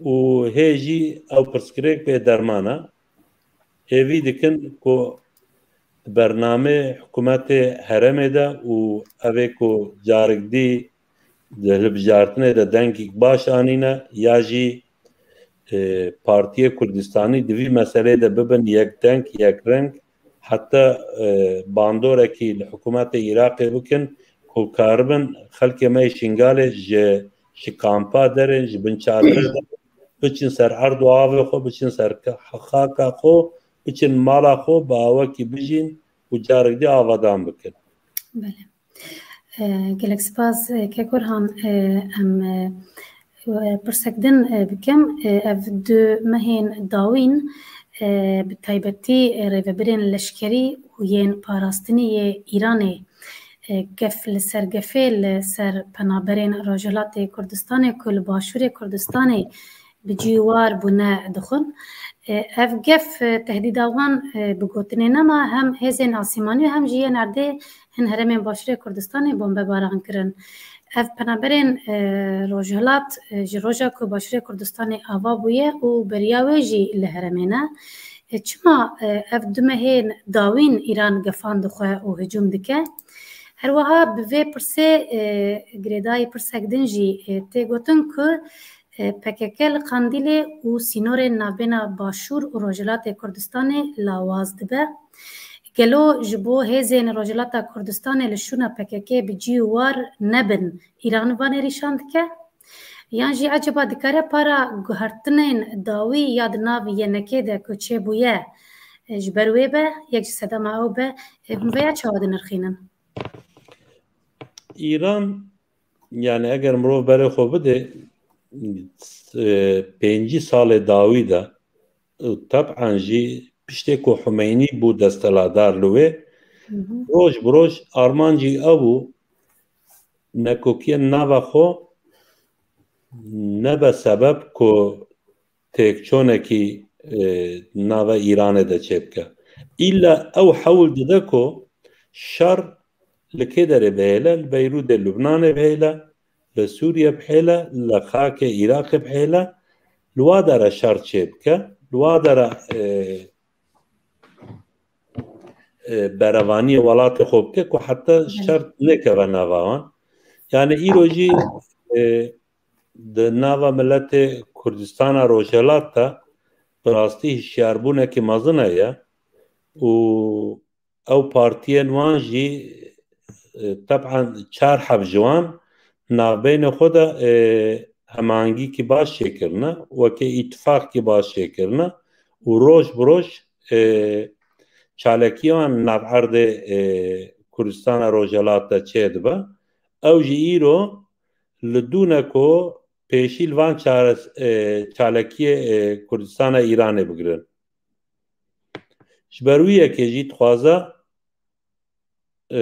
û hê jî ew pirsgirêk bê derman e. Hêvî dikin ku di bernameyê hikûmetê herêmê de û ev ê ku carek dî di hilbijartinê de dengek baş anîne ya jî, e, Partiyê Kurdistanî di vî meseleyê de bibin yek deng, yek reng, heta, e, bandorekî li hikûmetê Iraqê bikin ku karibin xelkê me yê Şingalê ji, ji kampa derê, ji bin çadire de biçin ser erd û avê xwe, biçin ser ke-, xaka xwe, biçin mala xwe, bi awekî bijîn û carek dî avadan bikin. Belê. E, gelek spas, e, Kek Orhan, e, em, e, Pirsek din, e, bikim, e, ev du mehên dawîn, e, bi taybetî, e, rêvebirên leşkerî û yên parastinî yê Îranê, e, gef li ser gefê li ser penaberên Rojhilatê Kurdistanê ku li Başûrê Kurdistanê bi cî û war bûne dixwin. E, ev gef, e, tehdîda wan, e, bi gotinê nema, hem hêzên asîmanî û hem jî yên erdê hin herêmên Başûrê Kurdistanê bombebaran kirin. Ev penaberên, e, Rojhilat, e, ji roja ku Başûrê Kurdistanê ava bûye û beriya wê jî li herêmê ne. E, çima, e, ev du mehên dawîn Îran gefan dixwe û hicûm dike? Her wiha bi vê pirsê, e, girêdayî pirsek din jî, e, tê gotin ku, e, P K K li Qandîlê û sînorên navbêna Başûr û Rojhilatê Kurdistanê lawaz dibe. Gelo ji bo hêzên Rojhilata Kurdistanê li şûna P K K bi cî û war nebin, Îran van êrîşan dike? Yan jî eceba dikare para guhertinên dawî ya di nav Y N K'ê de ku çêbûye, e, ji ber wê be, yek ji sedema ew be, e, hûn vêya çawa dinirxînin? Îran, yani eger mirov berê xwe bide, e, pêncî salê dawî de, û teb'en jî piştê ku Humeynî bû desteladar li wê, Hı hı. roj bi roj armancî ew bû, nekokiyên nava xwe nebe sebeb ku têkçonekî, e, nava Îranê de çêbike. Îlla ew hewl dide ku şer li kê derê bihêle, li Beyrûdê Lubnanê bihêle, li Sûriye bihêle, li xakê Iraqê bihêle, li wa dere şer çêbike, li wa dere, e, e, berevaniyê welatê xwe bike ku heta Belê. şer nekeve nava wan. Yani îro jî, e, di nava miletê Kurdistana Rojhelat de bi rastî hişyarbûnekî mezin heye û ew partiyên wan jî, e, teb'en çar heb ji wan navbeyna xwe de, e, hemahengîkî baş çêkirine, weke îtifaqkî baş çêkirine û roj bi roj, e, çalekiyan nav erdê, e, Kurdistana Rojhelat de çêdibe. Ew jî îro li dûne ku pêşî li van çare-, e, çalekiyê, e, Kurdistana Îranê bigirin. Ji ber wî yekê jî dixwaze, e,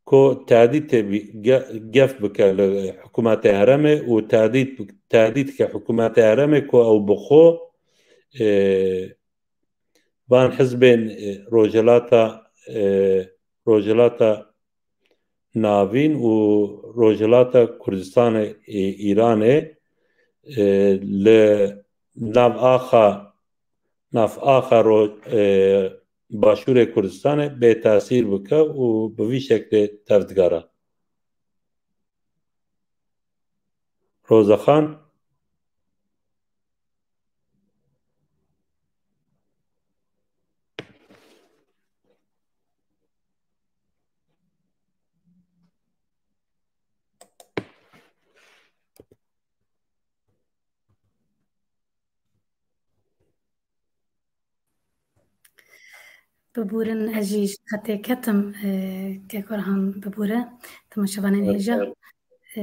ku tehdîtê bî-, ge-, gef bike li hikûmetê herêmê û tehdît bi-, tehdît ke hikûmetê herêmê ku ew bi xwe, e, van hizbên, e, Rojhilata, e, Rojhilata Navîn û Rojhilata Kurdistanê, e, Îranê, e, li nav axa, nav axa ro-, e, Başûrê Kurdistanê bê tesîr bike û bi vî şeklê tevdigera. Roza Xan. Bibûrin, ez jî ji xetê ketim, e, Kek Orhan bibûre, temaşevanên hêja, e,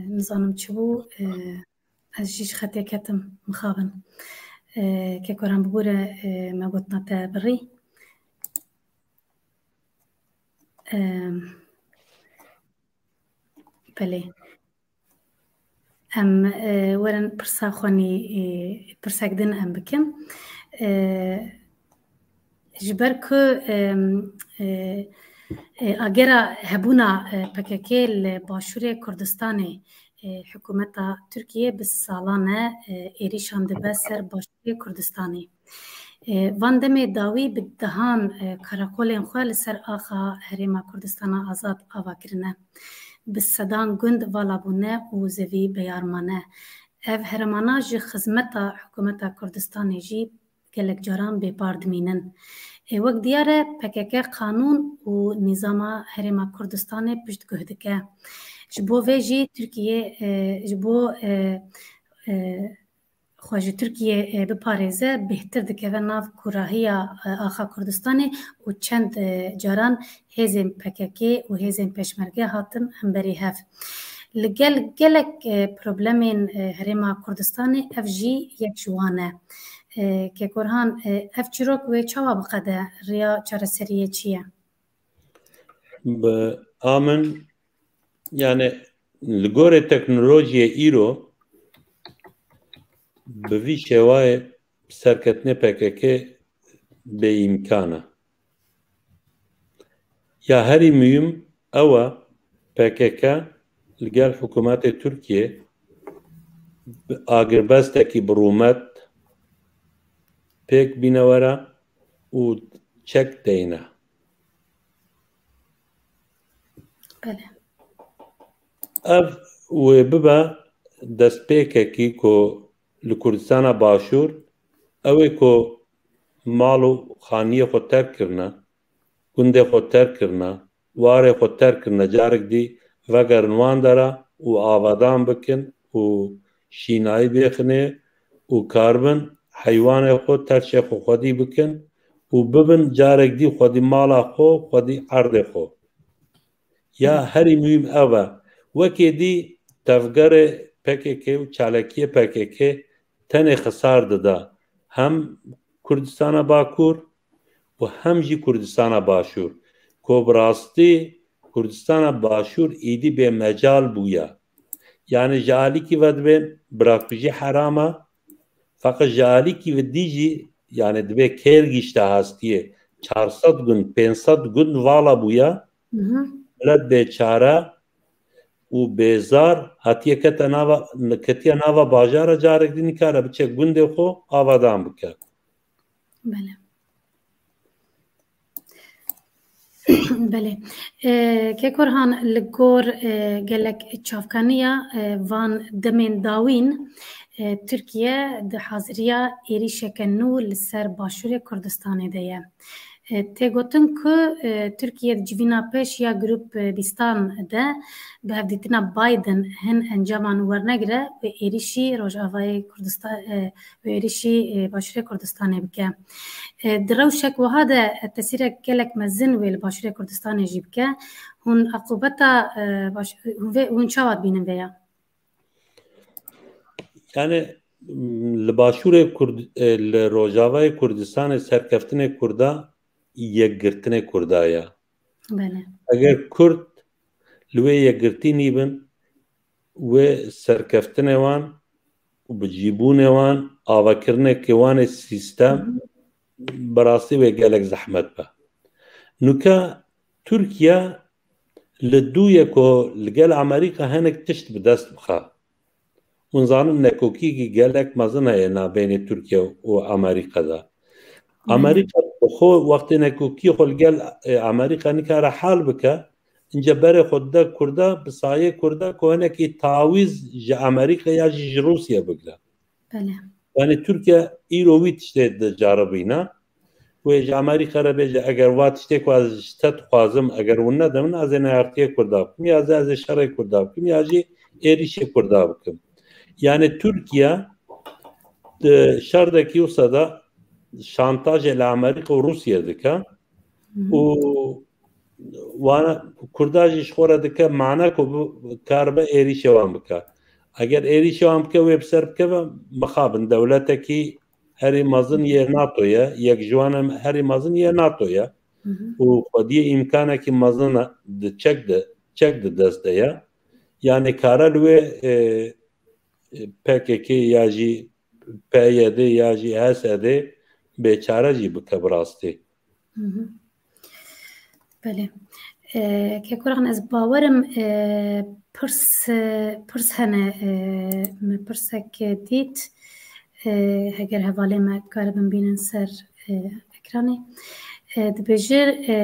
nizanim çi bû, e, ez jî ji xetê ketim, mixabin. E, Kek Orhan bibûre, e, me gotina te birî. E, belê. Em, e, werin pirsa xwenî, e, pirsek din em bikin. E, ji ber ku, e, e, e, agera hebûna, e, P K K li Başûrê Kurdistanê, e, hikûmeta Tirkiyê bi salan e, e, êrîşan dibe ser Başûrê Kurdistanê. E, van demê dawî bi dehan, e, karakolên xwe li ser axa Herêma Kurdistana Azad ava kirine. Bi sedan gund vala bûne û zevî beyar mane. Ev herêmana ji xizmeta hikûmeta Kurdistanê jî gelek caran bêpar dimînin. E, wek diyar e, P K K qanûn û nîzama Herêma Kurdistanê piştguh dike. Ji bo vê jî Tirkiye, e, ji bo, e, e, xwe ji Tirkiye, e, biparêze, bêhtir dikeve nav kûrahiya, e, axa Kurdistanê û çend, e, caran hêzên P K K û hêzên Pêşmerge hatin hemberî hev. Li gel gelek, e, problemên, e, Herêma Kurdistanê ev jî yek ji wan e. E, Kek Orhan, e, ev çîrok wê çawa biqede? Riya çareseriyê çi ye? Bi a min, yani, li gorê teknolojiyê îro bi vî şêwayê serketinê P K K bêîmkan e. Ya herî muhîm ew e, P K K li gel hikûmetê Tirkiyê bi agirbestekî bi rûmet pêk bîne were û çek deyne. Belê. Ev wê bibe destpêkekî ku li Kurdistana Başûr ew ê ku mal û xaniyê xwe terk kirine, gundê xwe terk kirine, warê xwe terk kirine, carek dî vegerin wan dera û avadan bikin û şînayî bêxinê û karibin heywanê xwe, terşê xwe xwedî bikin û bibin carek dî xwedî mala xwe, xwedî erdê xwe. Ya herî muhîm ev e. Wekê dî tevgerê P K K û çalakiyê P K K tenê xisar dida hem Kurdistana Bakur û hem jî Kurdistana Başûr. Ku bi rastî Kurdistana Başûr îdî bê mecal bûye. Yani ji alîkî ve dibê birakujî heram e, feqet ji alîkî ve dî jî, yani dibê kêr gişte hastiyê. Çar sed gund, pênc sed gund vala bûye. Hı hı. Milet bêçare û bêzar hatiye kete nava, ketiye nava bajara, carek dî nikare biçe gundê xwe avadan bike. Belê. Belê. E, Kek Orhan, li gor, e, gelek çavkaniya, e, van demên dawîn, e, Tirkiye di haziriya êrîşeke nû li ser Başûrê Kurdistanê de ye. E, tê gotin ku, e, Tirkiye di civîna pêş ya Grup, e, bîstan de bi hevdîtina Biden hin encaman wernegire wê êrîşî Rojavayê Kurdistan, e, wê êrîşî, e, Başûrê Kurdistanê bike. E, di rewşek wiha de, e, tesîrek gelek mezin wê li Başûrê Kurdistanê jî bike. Hûn aqûbeta, e, baş-, hûn vê, hûn çawa dibînin vê ya? Yani, m, li Başûrê Kurd-, e, li Rojavayê Kurdistanê serkeftinê Kurda yekgirtinê Kurda ye. Belê. Eger Kurd li wê yekgirtî nîbin, wê serkeftinê wan û bicîbûnê wan, avakirinekê wan ê sîstem, Hı hı. bi rastî wê gelek zehmet be. Nuke Tirkiye li dû ye ku li gel Amerîka hinek tişt bi dest bixe. Hûn zanin nekokîkî gelek mezin heye navbeyne Tirkiye û Amerîka de. Hı. Amerîka bi xwe wextê nekokî xwe li gel, e, Amerîka nikare hal bike, ince berê xwe dide Kurda, bi sayê Kurda ku hinekî tawîz ji Amerîka ya jî ji Rûsya bigire. Belê. Yani Tirkiye îro wî tiştê dicaribîne. Wê ji Amerîka re bêje, eger va tiştê ku ez ji te dixwazim, eger hûn nede min, ez ê neyartiyê Kurda bikim, ya ez ê, ez ê şerê Kurda bikim, ya jî êrîşê Kurda bikim. Yani Tirkiye di şerdekî wisa de şantajê li Amerîka û Rûsya dike. Hı hı. Û wana Kurda jî ji xwe re dike mane ku bi-, karibe êrîşê wan bike. Eger êrîşê wan bike, wê bi ser bikeve, mixabin dewletekî herî mezin yê nato ye, yek ji wan em herî mezin yê nato ye. Hı hı. Û xwediyê îmkanekî mezin di çek de, çek di dest de ye. Yani kare li wê, e, e, P K K ya jî P Y D ya jî H S D bêçare jî bike bi rastî. Hı hı. Belê. E, Kek Orhan, ez bawerim, e, pirs, e, pirs hene, e, me pirsek dît. E, heger hevalê me karibin bînin ser, e, ekranê. E, dibêje, e,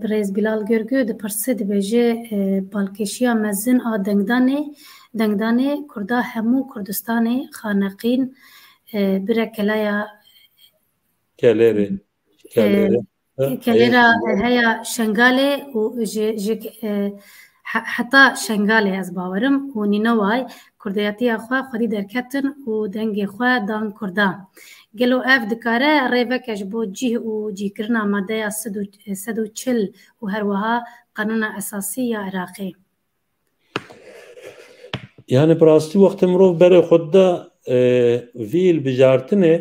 birêz Bilal Görgü dipirse, dibêje, e, balkêşiya mezin a dengdanê, dengdanê Kurda hemû Kurdistanê xaneqîn, e, bire kelaya Kelêrê. E, Kelêrê. E, kelêra heya Şengalê û ji, ji, e, he-, heta Şengalê ez bawerim û nîneway kurdiyetiya xwe xwedî derketin û dengê xwe dan Kurda. Gelo ev dikare rê veke ji bo cih û cihkirina madeya sed û, sed û çil û her wiha Qanûna Esasî ya Iraqê? Yani bi rastî wextê mirov berê xwe dide, e, vî hilbijartinê,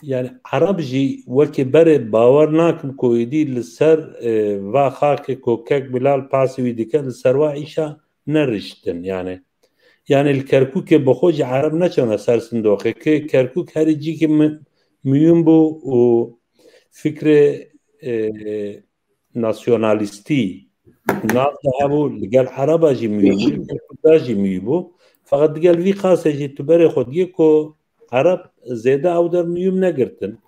yani Ereb jî wekî berê bawer nakin ku êdî li ser, e, va xakê ku kek Bilal pasê wî dike, li ser wa îşa neriştin yani. Yani li Kerkûkê bi xwe jî Ereb neçûne ser sindoqê. Kê Kerkûk herî cîkî mi-, muhîm bû û fikrê, e, nasyonalîstî nav de hebû, li gel Ereba jî muhîm bû, li gel Kurda jî muhîm bû. Feqet digel vî qasê jî tu berê xwe diyê ku Ereb zêde ew der muhîm negirtin.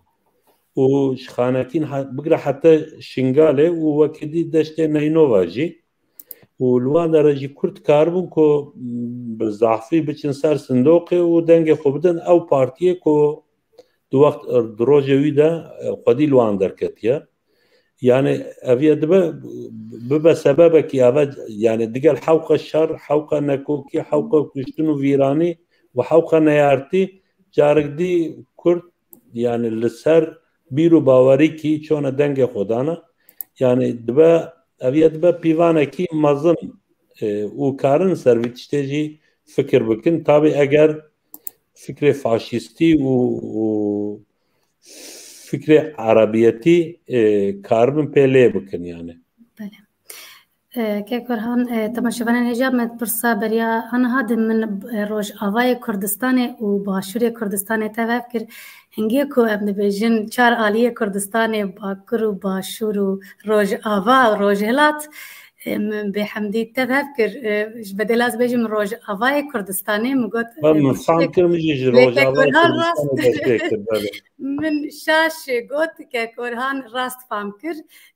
Û ji Xanekîn he-, bigire heta Şingalê û wekî dî deştê Neynova jî. Û li wan dere jî Kurd karibûn ku, m, bi zehfî biçin ser sindoqê û dengê xwe bidin ew partiyê ku di wext, di rojê wî de, e, xwedî li wan derketiye. Yani ev ye dibe, bibe sebebekî eve, yani digel hewqa şer, hewqa nekokî, hewqa kuştin û vîranî û hewqa neyartî, carek dî Kurd, yani li ser bîr û bawerîkî çone dengê xwe dana. Yani dibe, ev ye dibe pîvanekî mezin, e, û karin ser vî tiştê jî fikir bikin. Tabî eger fikrê faşîstî û, û fikrê erebiyetî, e, karibin pê lê bikin yani. Belê. E, Kek Orhan, e, temaşevanên hêja me pirsa beriya aniha de min, e, Rojavayê Kurdistanê û Başûrê Kurdistanê tev hev kir. Hingê ku em dibêjin çar aliyê Kurdistanê, Bakur û Başûr û Rojava û Rojhilat, e, min bêhemdî tev hev kir. E, ji bedêla ez bêjim Rojavayê Kurdistanê, min got, Ben e, min Başûrê fam kir, min jî ji Lê Kek Rojavayê Orhan rast Kurdistanê destpê kir, belê. Min şaş got, Kek Orhan rast fam kir.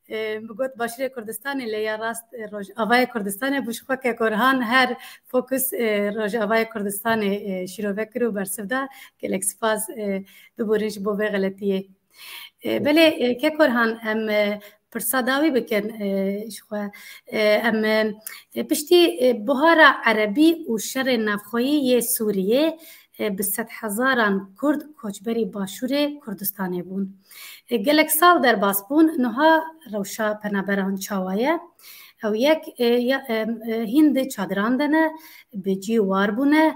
E, min got Başûrê Kurdistanê, lê ya rast, e, Rojavayê Kurdistanê bû. Ji xwe Kek Orhan her fokus, e, Rojavayê Kurdistanê, e, şîrove kir û bersiv da. Gelek spas, e, biborin ji bo vê xeletiyê. E, belê, e, Kek Orhan, em, e, pirsa dawî bikin, e, ji xwe. E, em, e, piştî, e, Buhara Erebî û şerê navxweyî yê Sûriyê, e, bi sedhezaran Kurd koçberî Başûrê Kurdistanê bûn. E, gelek sal derbas bûn, niha rewşa penaberan çawa ye? Ew yek, e, ya, e, e, hîn di çadiran de ne, bi cî war bûne.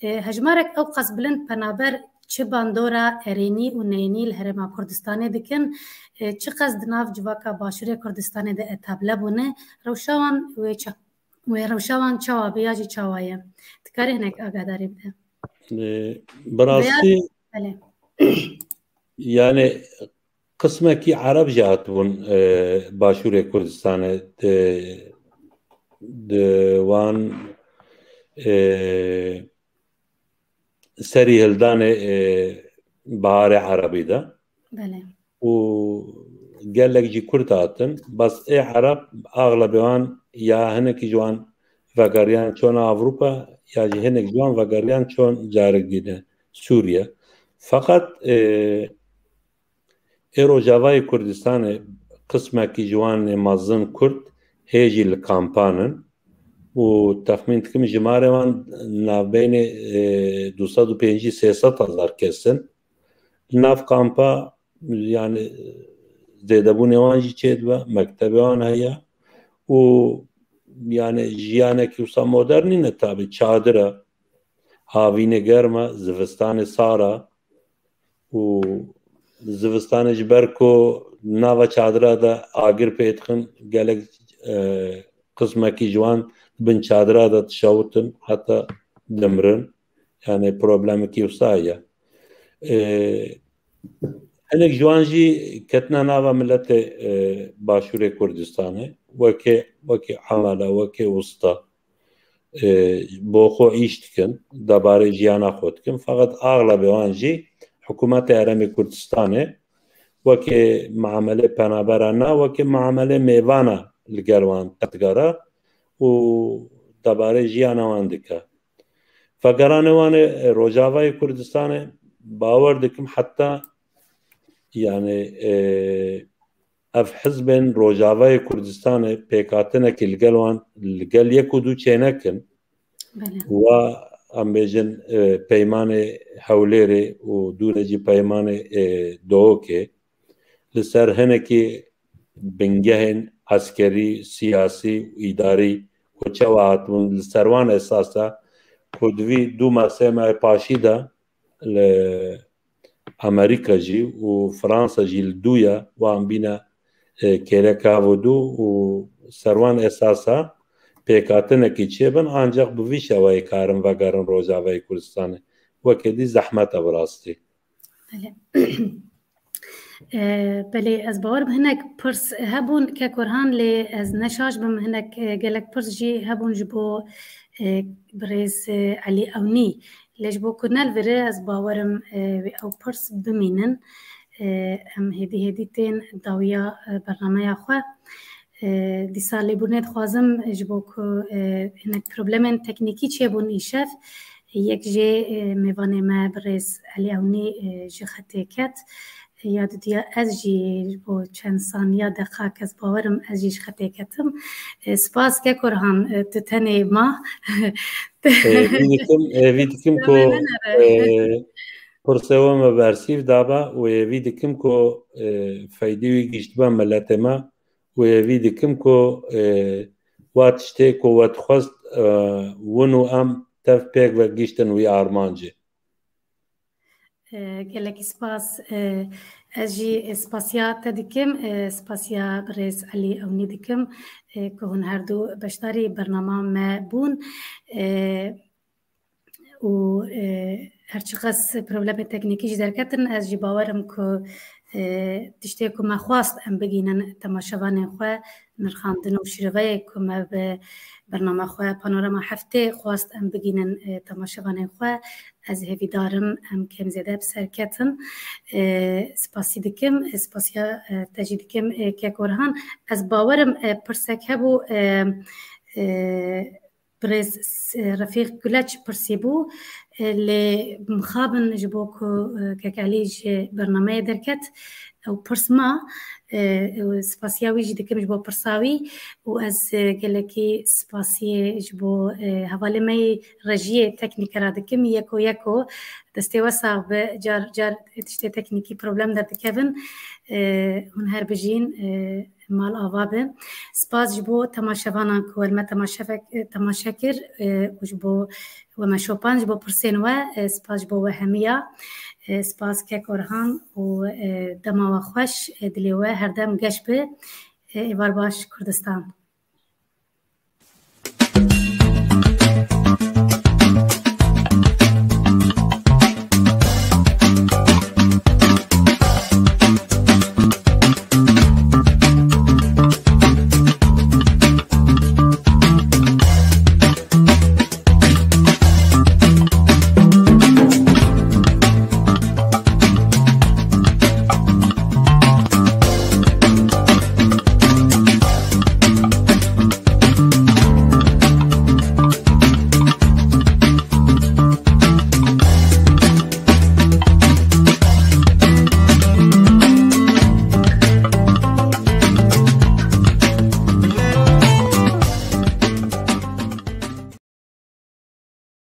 E, hejmarek ew qas bilind penaber çi bandora erênî û neyînî li Herêma Kurdistanê dikin, e, çi qas di nav civaka Başûrê Kurdistanê de etable bûne, rewşa wan wê ça-, wê rewşa wan çawa be ya jî çawa ye? Dikarî hinek agadarî bide? E, bi Veya rastî, belê. Yani qismekî Ereb jî hatibûn, e, Başûrê Kurdistanê di, di wan, e, serî hildanê, e, Biharê Erebî de. Belê. Û gelek jî Kurd hatin. Bes ê Ereb axlebê wan ya hinekî ji wan vegeriyan çona Ewropa ya jî hinek ji wan vegeriyan çon carek dîne Sûriye. Feqet, e, ê Rojavayê Kurdistanê qismekî ji wan ê mezin Kurd hê jî li kampan in û texmîn dikim jimarê wan navbeynê, e, du sed û pêncî sê sed hezar kes in. Li nav kampa, yani, zêdebûnê wan jî çêdibe, mektebê wan heye û, yani, jiyanekî wisa modern nîne tabî, çadir e, havînê germ e, zivistanê sar e û zivistanê ji ber ku nava çadira de agir pê dixin, gelek, e, qismekî ji wan di bin çadira de dişewitin, heta dimirin. Yani problemekî wisa ye. E, hinek ji wan jî ketine nava miletê, e, Başûrê Kurdistanê. Weke, weke emele, weke usta. E, bo xwe îş dikin, debarê jiyana xwe dikin. Feqet axlebê wan jî hikûmetê Herêmê Kurdistanê weke muamelê penabera na, weke muamelê mêvana li gel wan tevdigera û debarê jiyana wan dike. Vegeranê wan ê Rojavayê Kurdistanê bawer dikim heta, yani, e, ev hizbên Rojavayê Kurdistanê pêkhatinekî li gel wan, li gel yek û du çênekin. Belê. Wa em bêjin, e, peymanê Hewlêrê û dû re jî peymanê, e, Duhokê. Li ser hinekî bingehên eskerî, siyasî û îdarî ku çawa hatibûn, li ser wan esas e ku di vî du me sê mehê paşî de li Amerîka jî û Fransa jî li dû ye, wan bîne, e, kêleka vo dû û ser wan esasa pêkhatinekî çêbin, ancaq bi vî şewayê karin vegerin Rojavayê Kurdistanê. Weke dî zehmet e bi rastî. Belê. E, belê, ez bawer bim hinek pirs hebûn, kek Orhan, lê ez ne şaş bim, hinek, e, gelek pirs jî hebûn ji bo, e, birêz, e, Elî Ewnî. Lê ji bo ku nelvire, ez bawerim, e, wê ew pirs bimînin. E, em hêdî hêdî tên dawiya, e, bernameya xwe. E, dîsa lêbûrnê dixwazim ji bo ku, e, hinek problemên teknîkî çêbûn îşev. Yek jê, e, mêvanê me birêz Elî Ewnî, e, ji xetê ket. Ya dudiya ez jî ji bo çend saniya, deqak, ez bawerim ez jî ji xetê ketim. E, spas kek Orhan, e, tu tenê ma. Hêvî dikim, hêvî dikim ku, Demê nenere. e, pirsê we me bersîv daba û hêvî dikim ku, e, feydî wî gihîştibe miletê me û hêvî dikim ku, e, wa tiştê ku we dixwest, e, win û em tev pêk ve gihîştin wî armancê. E, gelekî spas. E, ez jî spasiya te dikim, e, spasiya birêz Elî Ewnî dikim, e, ku hûn her du beşdarî bernama me bûn. E, û, e, her çiqas problemê teknîkî jî derketin, ez jî bawerim ku, e, tiştê ku me xwast em bigînin temaşevanên xwe, nirxandin û şîroveyê ku me bi bernama xwe Panorama Heftê xwast em bigînin, e, temaşevanên xwe, ez hêvîdar im em kêm zêde bi ser ketin. E, spasî dikim, e, spasiya, e, te jî dikim, e, kek Orhan. Ez bawerim, e, pirsek hebû, e, e, Birêz S-, Refîq Guleç pirsî bû, e, lê mixabin ji bo ku, e, kek Elî ji bernameyê derket, ew pirs ma, e, ew spasiya wî jî dikim ji bo pirsa wî û ez, e, gelekî spasiyê ji bo, e, hevalê me yê rejiyê teknîke re dikim. Yeko yeko destê we sax be, car car tiştê teknîkî problem derdikevin. E, hûn her bijîn, e, mal ava be. Spas ji bo temaşevanan ku we li me temaşevek-, temaşe kir, e, û ji bo we me şopan, ji bo pirsên we, e, spas ji bo we hemiya. E, spas kek Orhan û, e, dema we xweş, e, dilê we herdem geş be. E, êvar baş Kurdistan.